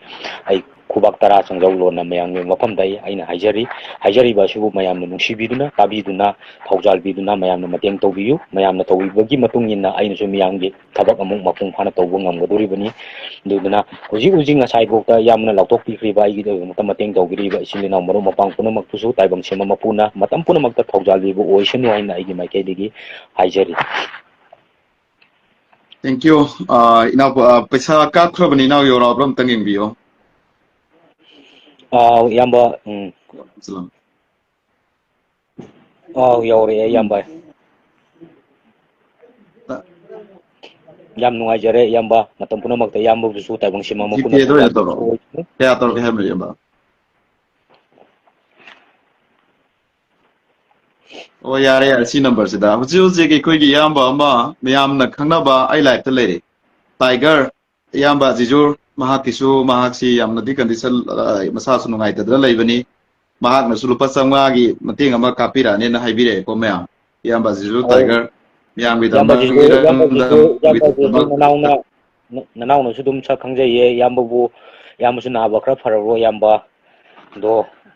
ꯑꯩ ꯈꯨꯕꯥꯛ ꯇꯔꯥ ꯆꯪꯖꯧꯂꯣꯅ ꯃꯌꯥꯝꯒꯤ ꯃꯐꯝꯗ ꯑꯩ, ꯑꯩꯅ ꯍꯥꯏꯖꯔꯤ꯫ ꯍꯥꯏꯖꯔꯤꯕ ꯑꯁꯤꯕꯨ ꯃꯌꯥꯝꯅ ꯅꯨꯡꯁꯤꯕꯤꯗꯨꯅ, ꯇꯥꯕꯤꯗꯨꯅ, ꯊꯧꯖꯥꯜ ꯄꯤꯗꯨꯅ ꯃꯌꯥꯝꯅ ꯃꯇꯦꯡ ꯇꯧꯕꯤꯌꯨ꯫ ꯃꯌꯥꯝꯅ ꯇꯧꯕꯤꯕꯒꯤ ꯃꯇꯨꯡ ꯏꯟꯅ ꯑꯩꯅꯁꯨ ꯃꯤꯌꯥꯝꯒꯤ ꯊꯕꯛ ꯑꯃꯨꯛ ꯃꯄꯨꯡ ꯐꯥꯅ ꯇꯧꯕ ꯉꯝꯒꯗꯣꯔꯤꯕꯅꯤ꯫ ꯑꯗꯨꯗꯨꯅ ꯍꯧꯖꯤꯛ ꯍꯧꯖꯤꯛ ꯉꯁꯥꯏꯐꯥꯎꯗ ꯏꯌꯥꯝꯕꯅ ꯂꯥꯎꯊꯣꯛꯄꯤꯈ꯭ꯔꯤꯕ ꯑꯩꯒꯤꯗꯃꯛꯇ ꯃꯇꯦꯡ ꯇꯧꯕꯤꯔꯤꯕ ꯏꯆꯤꯜ ꯏꯅꯥꯎ ꯃꯔꯨꯞ ꯃꯄꯥꯡ ꯄꯨꯝꯅꯃꯛꯄꯨꯁꯨ ꯇꯥꯏꯕꯪ ꯁꯦꯝꯕ ꯃꯄꯨꯅ ꯃꯇꯝ ꯄꯨꯝꯅꯃꯛꯇ ꯊꯧꯖꯥꯜ ꯄꯤꯕ ꯑꯣꯏꯁꯅꯨ ꯍꯥꯏꯅ ꯑꯩꯒꯤ ꯃꯥꯏꯀꯩꯗꯒꯤ ꯍꯥꯏꯖꯔꯤ꯫ Thank you. ꯑ, ꯏꯅꯥꯎ, ꯑ, ꯄꯩꯁꯥ ꯀꯥꯞꯈ꯭ꯔꯕꯅꯤ, ꯏꯅꯥꯎ ꯌꯧꯔꯛꯑꯕ꯭ꯔꯥ ꯑꯝꯇꯪ ꯌꯦꯡꯕꯤꯌꯣ꯫ ꯑꯥꯎ, ꯏꯌꯥꯝꯕ, ꯎꯝ꯫ ꯑꯥꯎ, ꯌꯧꯔꯛꯑꯦ, ꯏꯌꯥꯝꯕ꯫ ꯌꯥꯝ ꯅꯨꯡꯉꯥꯏꯖꯔꯦ, ꯏꯌꯥꯝꯕ꯫ ꯃꯇꯝ ꯄꯨꯝꯅꯃꯛꯇ ꯏꯌꯥꯝꯕꯕꯨꯁꯨ ꯇꯥꯏꯕꯪ ꯁꯤꯃ ꯃꯄꯨꯅ ꯖꯤꯄꯦꯗ ꯑꯣꯏꯅ ꯊꯧꯖꯥꯜꯕꯤꯕꯁꯨ ꯇꯧꯔꯛꯑꯣ꯫ ꯑꯣꯏꯁꯅꯨ꯫ ꯀꯌꯥ ꯇꯧꯔꯛꯀꯦ ꯍꯥꯏꯕꯅꯣ, ꯏꯌꯥꯝꯕ? ꯑꯣ, ꯌꯥꯔꯦ, ꯌꯥꯔꯦ, ꯁꯤ ꯅꯝꯕꯔꯁꯤꯗ꯫ ꯍꯧꯖꯤꯛ ꯍꯧꯖꯤꯛ ꯑꯩꯈꯣꯏꯒꯤ ꯏꯌꯥꯝꯕ ꯑꯃ ꯃꯌꯥꯝꯅ ꯈꯪꯅꯕ ꯑꯩ ꯂꯥꯏꯐꯇ ꯂꯩꯔꯦ, ꯇꯥꯏꯒꯔ꯫ ꯏꯌꯥꯝꯕ ꯖꯤꯖꯨꯔ, ꯃꯍꯥꯛꯀꯤꯁꯨ, ꯃꯍꯥꯛꯁꯤ ꯌꯥꯝꯅꯗꯤ ꯀꯟꯗꯤꯁꯟ, ꯑ, ꯃꯁꯥꯁꯨ ꯅꯨꯡꯉꯥꯏꯇꯗꯅ ꯂꯩꯕꯅꯤ꯫ ꯃꯍꯥꯛꯅꯁꯨ ꯂꯨꯄꯥ ꯆꯥꯝꯃꯉꯥꯒꯤ ꯃꯇꯦꯡ ꯑꯃ ꯀꯥꯞꯄꯤꯔꯛꯑꯅꯦꯅ ꯍꯥꯏꯕꯤꯔꯛꯑꯦꯀꯣ ꯃꯌꯥꯝ꯫ ꯏꯌꯥꯝꯕ ꯖꯤꯖꯨꯔ ꯑꯧ꯫ ꯇꯥꯏꯒꯔ, ꯃꯌꯥꯝꯒꯤꯗꯃꯛ, ꯏꯌꯥꯝꯕ ꯖꯤꯖꯨꯔ, ꯏꯌꯥꯝꯕ ꯖꯤꯖꯨꯔ, ꯏꯌꯥꯝꯕ ꯖꯤꯖꯨꯔ, ꯏꯔꯝꯗꯝꯒꯤꯗꯃꯛ꯫ ꯅꯅꯥꯎꯅ, ꯅ-, ꯅꯅꯥꯎꯅꯁꯨ ꯑꯗꯨꯝ ꯁꯛ ꯈꯪꯖꯩꯌꯦ꯫ ꯏꯌꯥꯝꯕꯕꯨ, ꯏꯌꯥꯝꯕꯁꯨ ꯅꯥꯕ ꯈꯔ ꯐꯔꯕ꯭ꯔꯣ, ꯏꯌꯥꯝꯕ? ꯑꯗꯣ,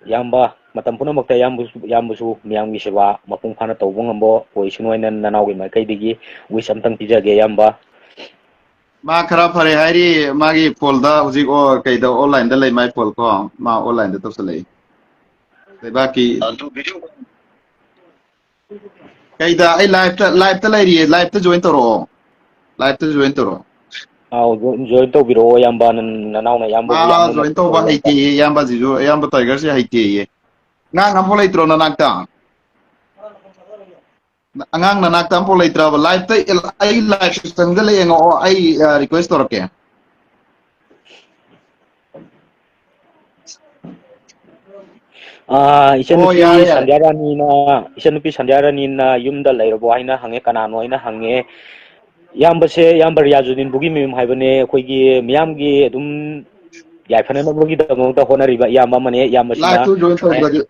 ꯏꯌꯥꯝꯕ, ꯃꯇꯝ ꯄꯨꯝꯅꯃꯛꯇ ꯏꯌꯥꯝꯕꯁꯨ, ꯏꯌꯥꯝꯕꯁꯨ ꯃꯤꯌꯥꯝꯒꯤ ꯁꯦꯕꯥ ꯃꯄꯨꯡ ꯐꯥꯅ ꯇꯧꯕ ꯉꯝꯕ ꯑꯣꯏꯁꯅꯨ ꯍꯥꯏꯅ ꯅꯅꯥꯎꯒꯤ ꯃꯥꯏꯀꯩꯗꯒꯤ wish ꯑꯝꯇꯪ ꯄꯤꯖꯒꯦ, ꯏꯌꯥꯝꯕ꯫ ꯃꯥ ꯈꯔ ꯐꯔꯦ ꯍꯥꯏꯔꯤ, ꯃꯥꯒꯤ ꯐꯣꯜꯗ ꯍꯧꯖꯤꯛ ꯑꯣ-, ꯀꯩꯗ, ꯑꯣꯟꯂꯥꯏꯟꯗ ꯂꯩ, ꯃꯥꯏ ꯐꯣꯜ ꯀꯣ, ꯃꯥ ꯑꯣꯟꯂꯥꯏꯟꯗ ꯇꯧꯁꯜꯂꯛꯏ꯫ ꯂꯩꯕꯥꯛꯀꯤ ꯑꯗꯨ video ꯀꯩꯗ, ꯑꯩ ꯂꯥꯏꯐꯇ, ꯂꯥꯏꯐꯇ ꯂꯩꯔꯤꯌꯦ, ꯂꯥꯏꯐꯇ join ꯇꯧꯔꯛꯑꯣ, ꯂꯥꯏꯐꯇ join ꯇꯧꯔꯛꯑꯣ꯫ ꯑꯥꯎ, join, join ꯇꯧꯕꯤꯔꯛꯑꯣ, ꯏꯌꯥꯝꯕ꯫ ꯅ-, ꯅꯅꯥꯎꯅ ꯏꯌꯥꯝꯕꯕꯨ ꯃꯥ ꯌꯥꯝꯅ join ꯇꯧꯕ ꯇꯧꯕ ꯌꯥꯝ ꯄꯥꯝꯃꯤ꯫ ꯍꯩꯇꯦꯌꯦ, ꯏꯌꯥꯝꯕ ꯖꯤꯖꯨ, ꯏꯌꯥꯝꯕ ꯇꯥꯏꯒꯔꯁꯦ ꯍꯩꯇꯦꯌꯦ꯫ ꯑꯉꯥꯡ ꯑꯝꯐꯥꯎ ꯂꯩꯇ꯭ꯔꯣ ꯅꯅꯥꯛꯇ? ꯑꯉꯥꯡ ꯅꯅꯥꯛꯇ ꯑꯝꯐꯥꯎ ꯂꯩꯇ꯭ꯔꯕ? ꯂꯥꯏꯐꯇ, ꯑꯩ ꯂꯥꯏꯐꯁꯨ ꯆꯪꯁꯤꯜꯂ ꯌꯦꯡꯉꯛꯑꯣ, ꯑꯩ, ꯑ, request ꯇꯧꯔꯛꯀꯦ꯫ ꯑꯥ, ꯑꯣ, ꯏꯆꯟꯅꯨꯄꯤ ꯌꯥꯔꯦ, ꯌꯥꯔꯦ꯫ ꯁꯟꯙ꯭ꯌꯥꯔꯥꯅꯤꯅ, ꯏꯆꯟꯅꯨꯄꯤ ꯁꯟꯙ꯭ꯌꯥꯔꯥꯅꯤꯅ ꯌꯨꯝꯗ ꯂꯩꯔꯕꯣ ꯍꯥꯏꯅ ꯍꯪꯉꯦ, ꯀꯅꯥꯅꯣ ꯍꯥꯏꯅ ꯍꯪꯉꯦ꯫ ꯏꯌꯥꯝꯕꯁꯦ, ꯏꯌꯥꯝꯕ ꯔꯤꯌꯥꯖꯨꯗꯤꯟꯕꯨꯒꯤ ꯃꯌꯨꯝ ꯍꯥꯏꯕꯅꯦ, ꯑꯩꯈꯣꯏꯒꯤ ꯃꯤꯌꯥꯝꯒꯤ ꯑꯗꯨꯝ ꯌꯥꯏꯐꯅꯅꯕꯒꯤꯗꯃꯛꯇ ꯍꯣꯠꯅꯔꯤꯕ ꯏꯌꯥꯝꯕ ꯑꯃꯅꯦ꯫ ꯏꯌꯥꯝꯕꯁꯤꯅ ꯂꯥꯏꯐꯇꯨ join ꯇꯧꯗ꯭ꯔꯗꯤ,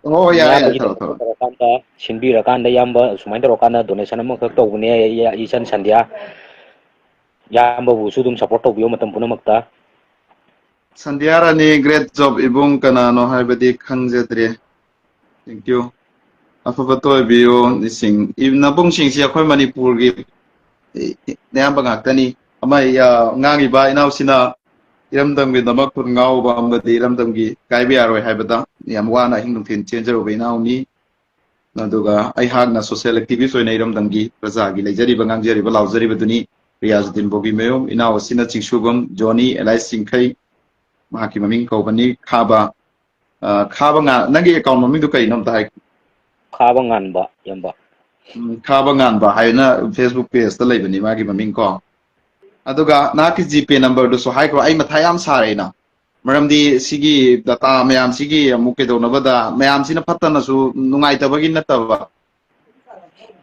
ꯍꯣꯏ, ꯍꯣꯏ, ꯌꯥꯔꯦ, ꯌꯥꯔꯦ, ꯊꯧꯔꯣ, ꯃꯤꯌꯥꯝꯒꯤꯗꯃꯛꯇ ꯊꯧꯔꯣ, ꯊꯧꯔꯣ꯫ ꯇꯧꯔꯀꯥꯟꯗ, ꯁꯤꯟꯕꯤꯔꯀꯥꯟꯗ, ꯏꯌꯥꯝꯕ ꯁꯨꯃꯥꯏꯅ ꯇꯧꯔꯀꯥꯟꯗ donation ꯑꯃꯈꯛ ꯇꯧꯕꯅꯦ, ꯏ-, ꯏꯆꯟ ꯁꯟꯙ꯭ꯌꯥ꯫ ꯏꯌꯥꯝꯕꯕꯨꯁꯨ ꯑꯗꯨꯝ support ꯇꯧꯕꯤꯌꯣ ꯃꯇꯝ ꯄꯨꯝꯅꯃꯛꯇ꯫ ꯁꯟꯙ꯭ꯌꯥ ꯔꯥꯅꯤ, great job ꯏꯕꯨꯡ, ꯀꯅꯥꯅꯣ ꯍꯥꯏꯕꯗꯤ ꯈꯪꯖꯗ꯭ꯔꯦ꯫ Thank you꯫ ꯑꯐꯕꯇ ꯑꯣꯏꯕꯤꯌꯨ, ꯅꯤꯁꯤꯡ-, ꯏ-, ꯅꯕꯨꯡꯁꯤꯡꯁꯤ ꯑꯩꯈꯣꯏ ꯃꯅꯤꯄꯨꯔꯒꯤ ꯏ-, ꯏ-, ꯑꯌꯥꯝꯕ ꯉꯥꯛꯇꯅꯤ꯫ ꯑꯃ, ꯑ, ꯉꯥꯡꯉꯤꯕ ꯏꯅꯥꯎꯁꯤꯅ ꯏꯔꯝꯗꯝꯒꯤꯗꯃꯛ ꯈꯨꯟ ꯉꯥꯎꯕ ꯑꯃꯗꯤ ꯏꯔꯝꯗꯝꯒꯤ ꯀꯥꯏꯕ ꯌꯥꯔꯣꯏ ꯍꯥꯏꯕꯗ ꯌꯥꯝ ꯋꯥꯅ ꯑꯍꯤꯡ ꯅꯨꯡꯊꯤꯜ ꯆꯦꯟꯖꯔꯨꯕ ꯏꯅꯥꯎꯅꯤ꯫ ꯑꯗꯨꯒ ꯑꯩꯍꯥꯛꯅ social activist ꯑꯣꯏꯅ ꯏꯔꯝꯗꯝꯒꯤ ꯄ꯭ꯔꯖꯥꯒꯤ ꯂꯩꯖꯔꯤꯕ, ꯉꯥꯡꯖꯔꯤꯕ, ꯂꯥꯎꯖꯔꯤꯕꯗꯨꯅꯤ꯫ ꯔꯤꯌꯥꯖꯨꯗꯤꯟ ꯕꯣꯒꯤꯃꯌꯨꯝ, ꯏꯅꯥꯎ ꯑꯁꯤꯅ ꯆꯤꯡꯁꯨꯕꯝ ꯖꯣꯅꯤ ꯑꯦꯂꯥꯏꯁ ꯆꯤꯡꯈꯩ, ꯃꯍꯥꯛꯀꯤ ꯃꯃꯤꯡ ꯀꯧꯕꯅꯤ ꯈꯥꯕ꯫ ꯑ, ꯈꯥꯕ ꯉꯥ-, ꯅꯪꯒꯤ account ꯃꯃꯤꯡꯗꯨ ꯀꯔꯤꯅꯣ ꯑꯝꯇ ꯍꯥꯏ꯫ ꯈꯥꯕ ꯉꯥꯟꯕ, ꯏꯌꯥꯝꯕ꯫ ꯎꯝ, ꯈꯥꯕ ꯉꯥꯟꯕ ꯍꯥꯏꯅ Facebook page ꯇ ꯂꯩꯕꯅꯤ ꯃꯥꯒꯤ ꯃꯃꯤꯡ ꯀꯣ꯫ ꯑꯗꯨꯒ ꯅꯍꯥꯛꯀꯤ GPay number ꯗꯨꯁꯨ ꯍꯥꯏꯈ꯭ꯔꯣ, ꯑꯩ ꯃꯊꯥ ꯌꯥꯝ ꯁꯥꯔꯦ ꯑꯩꯅ꯫ ꯃꯔꯝꯗꯤ ꯁꯤꯒꯤ data ꯃꯌꯥꯝꯁꯤꯒꯤ ꯑꯃꯨꯛ ꯀꯩꯗꯧꯅꯕꯗ, ꯃꯌꯥꯝꯁꯤꯅ ꯐꯠꯇꯅꯁꯨ ꯅꯨꯡꯉꯥꯏꯇꯕꯒꯤ ꯅꯠꯇꯕ꯫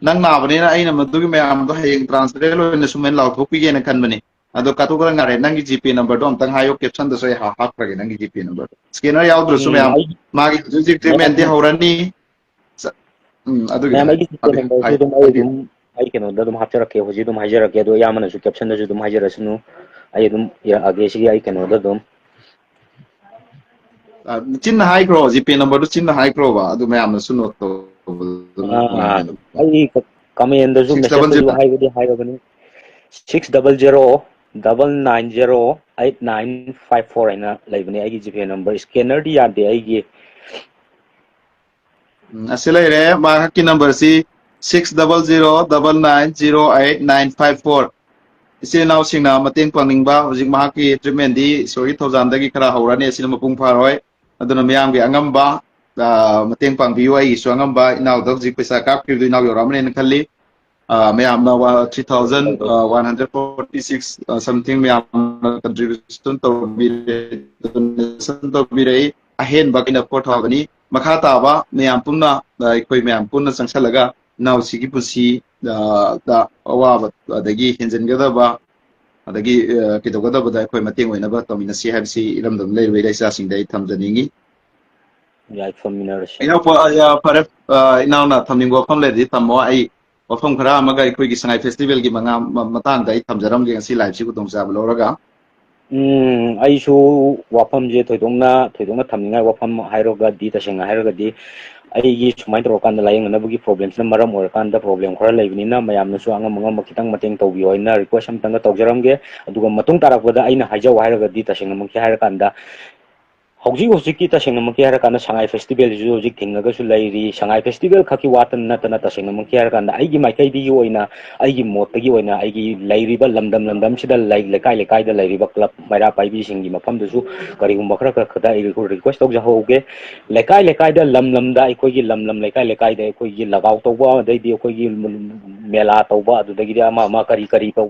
ꯅꯪ ꯅꯥꯕꯅꯤꯅ ꯑꯩꯅ ꯃꯗꯨꯒꯤ ꯃꯌꯥꯝꯗꯣ ꯍꯌꯦꯡ transparent ꯑꯣꯏꯅ ꯁꯨꯃꯥꯏꯅ ꯂꯥꯎꯊꯣꯛꯄꯤꯒꯦꯅ ꯈꯟꯕꯅꯤ꯫ ꯑꯗꯣ ꯀꯥꯊꯣꯛꯈ꯭ꯔ ꯉꯥꯏꯔꯦ, ꯅꯪꯒꯤ GPay number ꯗꯣ ꯑꯝꯇꯪ ꯍꯥꯏꯌꯣ, caption ꯗꯁꯨ ꯑꯩ ꯍꯥ-, ꯍꯥꯞꯈ꯭ꯔꯒꯦ ꯅꯪꯒꯤ GPay number ꯗꯣ꯫ Scanner ꯌꯥꯎꯗ꯭ꯔꯁꯨ ꯎꯝ, ꯃꯌꯥꯝ, ꯑꯩ ꯃꯥꯒꯤ ꯍꯧꯖꯤꯛ ꯍꯧꯖꯤꯛ treatment ꯗꯤ ꯃꯌꯥꯝ ꯍꯧꯔꯅꯤ꯫ ꯆ-, ꯎꯝ, ꯑꯗꯨꯒꯤꯗ ꯃꯌꯥꯝ ꯍꯥꯏ-, ꯑꯩꯒꯤ GPay ꯍꯥꯏꯕꯤ-, number ꯁꯨ ꯍꯥꯏ-, ꯑꯗꯨꯝ ꯑꯩ ꯍꯥꯏꯕꯤꯌꯨ꯫ ꯑꯗꯨꯝ, ꯑꯩ ꯀꯩꯅꯣꯗ ꯑꯗꯨꯝ ꯍꯥꯞꯆꯔꯛꯀꯦ, ꯍꯧꯖꯤꯛ ꯑꯗꯨꯝ ꯍꯥꯏꯖꯔꯛꯀꯦ, ꯑꯗꯣ ꯏꯌꯥꯝꯕꯅꯁꯨ caption ꯗꯁꯨ ꯑꯗꯨꯝ ꯍꯥꯏꯖꯔꯛꯁꯅꯨ, ꯑꯩ ꯑꯗꯨꯝ ꯏꯔꯛꯑꯒꯦ ꯁꯤꯒꯤ ꯑꯩ ꯀꯩꯅꯣꯗ ꯑꯗꯨꯝ꯫ ꯑ, ꯆꯤꯟꯅ ꯍꯥꯏꯈ꯭ꯔꯣ, GPay number ꯗꯨ ꯆꯤꯟꯅ ꯍꯥꯏꯈ꯭ꯔꯣꯕ, ꯑꯗꯨ ꯃꯌꯥꯝꯅꯁꯨ note ꯇꯧꯕꯗ ꯑꯥ, ꯅꯨꯡꯉꯥꯏꯅꯕ꯫ ꯑꯩ ꯀ-, comment ꯗꯁꯨ, six double zero message ꯇꯁꯨ ꯍꯥꯏꯕꯗꯤ ꯍꯥꯏꯔꯕꯅꯤ꯫ Six double zero double nine zero eight nine five four ꯍꯥꯏꯅ ꯂꯩꯕꯅꯦ ꯑꯩꯒꯤ GPay number꯫ Scanner ꯗꯤ ꯌꯥꯗꯦ ꯑꯩꯒꯤ꯫ ꯎꯝ, ꯑꯁꯤ ꯂꯩꯔꯦ, ꯃꯍꯥꯛꯀꯤ number ꯁꯤ six double zero double nine zero eight nine five four꯫ ꯏꯆꯤꯜ ꯏꯅꯥꯎꯁꯤꯡꯅ ꯃꯇꯦꯡ ꯄꯥꯡꯅꯤꯡꯕ, ꯍꯧꯖꯤꯛ ꯃꯍꯥꯛꯀꯤ treatment ꯗꯤ ꯏꯁꯣꯔꯒꯤ ꯊꯧꯖꯥꯜꯗꯒꯤ ꯈꯔ ꯍꯧꯔꯅꯤ, ꯑꯁꯤꯅ ꯃꯄꯨꯡ ꯐꯥꯔꯣꯏ꯫ ꯑꯗꯨꯅ ꯃꯌꯥꯝꯒꯤ ꯑꯉꯝꯕ, ꯑ, ꯃꯇꯦꯡ ꯄꯥꯡꯕꯤꯌꯨ꯫ ꯑꯩꯒꯤꯁꯨ ꯑꯉꯝꯕ, ꯏꯅꯥꯎꯗ ꯍꯧꯖꯤꯛ ꯄꯩꯁꯥ ꯀꯥꯞꯈꯤꯕꯗꯨ ꯏꯅꯥꯎ ꯌꯧꯔꯛꯑꯃꯅꯦꯅ ꯈꯜꯂꯤ꯫ ꯑ, ꯃꯌꯥꯝꯅ ꯋꯥ-, three thousand, ꯑ, one hundred forty six, ꯑ, something ꯃꯌꯥꯝꯅ contribution ꯇꯧꯕꯤꯔꯦ, donation ꯇꯧꯕꯤꯔꯛꯏ꯫ ꯑꯍꯦꯟꯕ ꯑꯩꯅ four thousand ꯅꯤ꯫ ꯃꯈꯥ ꯇꯥꯕ ꯃꯌꯥꯝ ꯄꯨꯝꯅ, ꯑ, ꯑꯩꯈꯣꯏ ꯃꯌꯥꯝ ꯄꯨꯟꯅ ꯆꯪꯁꯜꯂꯒ ꯏꯅꯥꯎꯁꯤꯒꯤ ꯄꯨꯟꯁꯤ, ꯑ, ꯗ ꯑꯋꯥꯕ ꯑꯗꯒꯤ ꯍꯦꯟꯖꯤꯟꯒꯗꯕ ꯑꯗꯒꯤ, ꯑ, ꯀꯩꯗꯧꯒꯗꯕꯗ ꯑꯩꯈꯣꯏ ꯃꯇꯦꯡ ꯑꯣꯏꯅꯕ ꯇꯧꯃꯤꯟꯅꯁꯤ ꯍꯥꯏꯕꯁꯤ ꯏꯔꯝꯗꯝ ꯂꯩꯔꯤꯕ ꯏꯆꯥꯁꯤꯡꯗ ꯑꯩ ꯊꯝꯖꯅꯤꯡꯉꯤ꯫ ꯌꯥꯏꯐꯃꯤꯟꯅꯔꯁꯤ꯫ ꯏꯅꯥꯎꯄꯥ, ꯑ, ꯐꯔꯦ, ꯑ, ꯏꯅꯥꯎꯅ ꯊꯝꯅꯤꯡꯕ ꯋꯥꯐꯝ ꯂꯩꯔꯗꯤ ꯊꯝꯃꯣ꯫ ꯑꯩ ꯋꯥꯐꯝ ꯈꯔ ꯑꯃꯒ ꯑꯩꯈꯣꯏꯒꯤ ꯁꯉꯥꯏ festival ꯒꯤ ꯃꯉꯥ-, ꯃ-, ꯃꯇꯥꯡꯗ ꯑꯩ ꯊꯝꯖꯔꯝꯒꯦ, ꯉꯁꯤ live ꯁꯤ ꯈꯨꯗꯣꯡꯆꯥꯕ ꯂꯧꯔꯒ꯫ ꯎꯝ, ꯑꯩꯁꯨ ꯋꯥꯐꯝꯁꯦ ꯊꯣꯏꯗꯣꯛꯅ, ꯊꯣꯏꯗꯣꯛꯅ ꯊꯝꯅꯤꯡꯉꯥꯏ ꯋꯥꯐꯝ ꯍꯥꯏꯔꯒꯗꯤ, ꯇꯁꯦꯡꯅ ꯍꯥꯏꯔꯒꯗꯤ, ꯑꯩꯒꯤ ꯁꯨꯃꯥꯏꯅ ꯇꯧꯔꯀꯥꯟꯗ ꯂꯥꯏꯌꯦꯡꯅꯅꯕꯒꯤ problem ꯁꯤꯅ ꯃꯔꯝ ꯑꯣꯏꯔꯀꯥꯟꯗ problem ꯈꯔ ꯂꯩꯕꯅꯤꯅ, ꯃꯌꯥꯝꯅꯁꯨ ꯑꯉꯝ ꯑꯉꯝꯕ ꯈꯤꯇꯪ ꯃꯇꯦꯡ ꯇꯧꯕꯤꯌꯣ ꯍꯥꯏꯅ request ꯑꯝꯇꯪꯒ ꯇꯧꯖꯔꯝꯒꯦ꯫ ꯑꯗꯨꯒ ꯃꯇꯨꯡ ꯇꯥꯔꯛꯄꯗ ꯑꯩꯅ ꯍꯥꯏꯖꯧ ꯍꯥꯏꯔꯒꯗꯤ, ꯇꯁꯦꯡꯅꯃꯛꯀꯤ ꯍꯥꯏꯔꯀꯥꯟꯗ, ꯍꯧꯖꯤꯛ ꯍꯧꯖꯤꯛꯀꯤ ꯇꯁꯦꯡꯅꯃꯛꯀꯤ ꯍꯥꯏꯔꯀꯥꯟꯗ ꯁꯉꯥꯏ ꯐꯦꯁꯇꯤꯚꯦꯜꯁꯤꯁꯨ ꯍꯧꯖꯤꯛ ꯊꯤꯡꯉꯒꯁꯨ ꯂꯩꯔꯤ꯫ ꯁꯉꯥꯏ ꯐꯦꯁꯇꯤꯚꯦꯜ ꯈꯛꯀꯤ ꯋꯥꯇ ꯅꯠꯇꯅ, ꯇꯁꯦꯡꯅꯃꯛꯀꯤ ꯍꯥꯏꯔꯀꯥꯟꯗ ꯑꯩꯒꯤ ꯃꯥꯏꯀꯩꯗꯒꯤ ꯑꯣꯏꯅ, ꯑꯩꯒꯤ ꯃꯣꯠꯇꯒꯤ ꯑꯣꯏꯅ, ꯑꯩꯒꯤ ꯂꯩꯔꯤꯕ ꯂꯝꯗꯝ ꯂꯝꯗꯝꯁꯤꯗ ꯂꯩ-, ꯂꯩꯀꯥꯏ ꯂꯩꯀꯥꯏꯗ ꯂꯩꯔꯤꯕ ꯀ꯭ꯂꯕ ꯃꯩꯔꯥ ꯄꯥꯏꯕꯤꯁꯤꯡꯒꯤ ꯃꯐꯝꯗꯁꯨ ꯀꯔꯤꯒꯨꯝꯕ ꯈꯔ ꯈꯔ ꯈꯛꯇ ꯑꯩ ꯔꯤꯀ꯭ꯋꯦꯁ ꯇꯧꯖꯍꯧꯒꯦ꯫ ꯂꯩꯀꯥꯏ ꯂꯩꯀꯥꯏꯗ, ꯂꯝ ꯂꯝꯗ, ꯑꯩꯈꯣꯏꯒꯤ ꯂꯝ ꯂꯝ, ꯂꯩꯀꯥꯏ ꯂꯩꯀꯥꯏꯗ ꯑꯩꯈꯣꯏꯒꯤ ꯂꯒꯥꯎ ꯇꯧꯕ, ꯑꯗꯩꯗꯤ ꯑꯩꯈꯣꯏꯒꯤ ꯃꯦꯂꯥ ꯇꯧꯕ, ꯑꯗꯨꯗꯒꯤꯗꯤ ꯑꯃ ꯑꯃ ꯀꯔꯤ ꯀꯔꯤ ꯇꯧꯕ,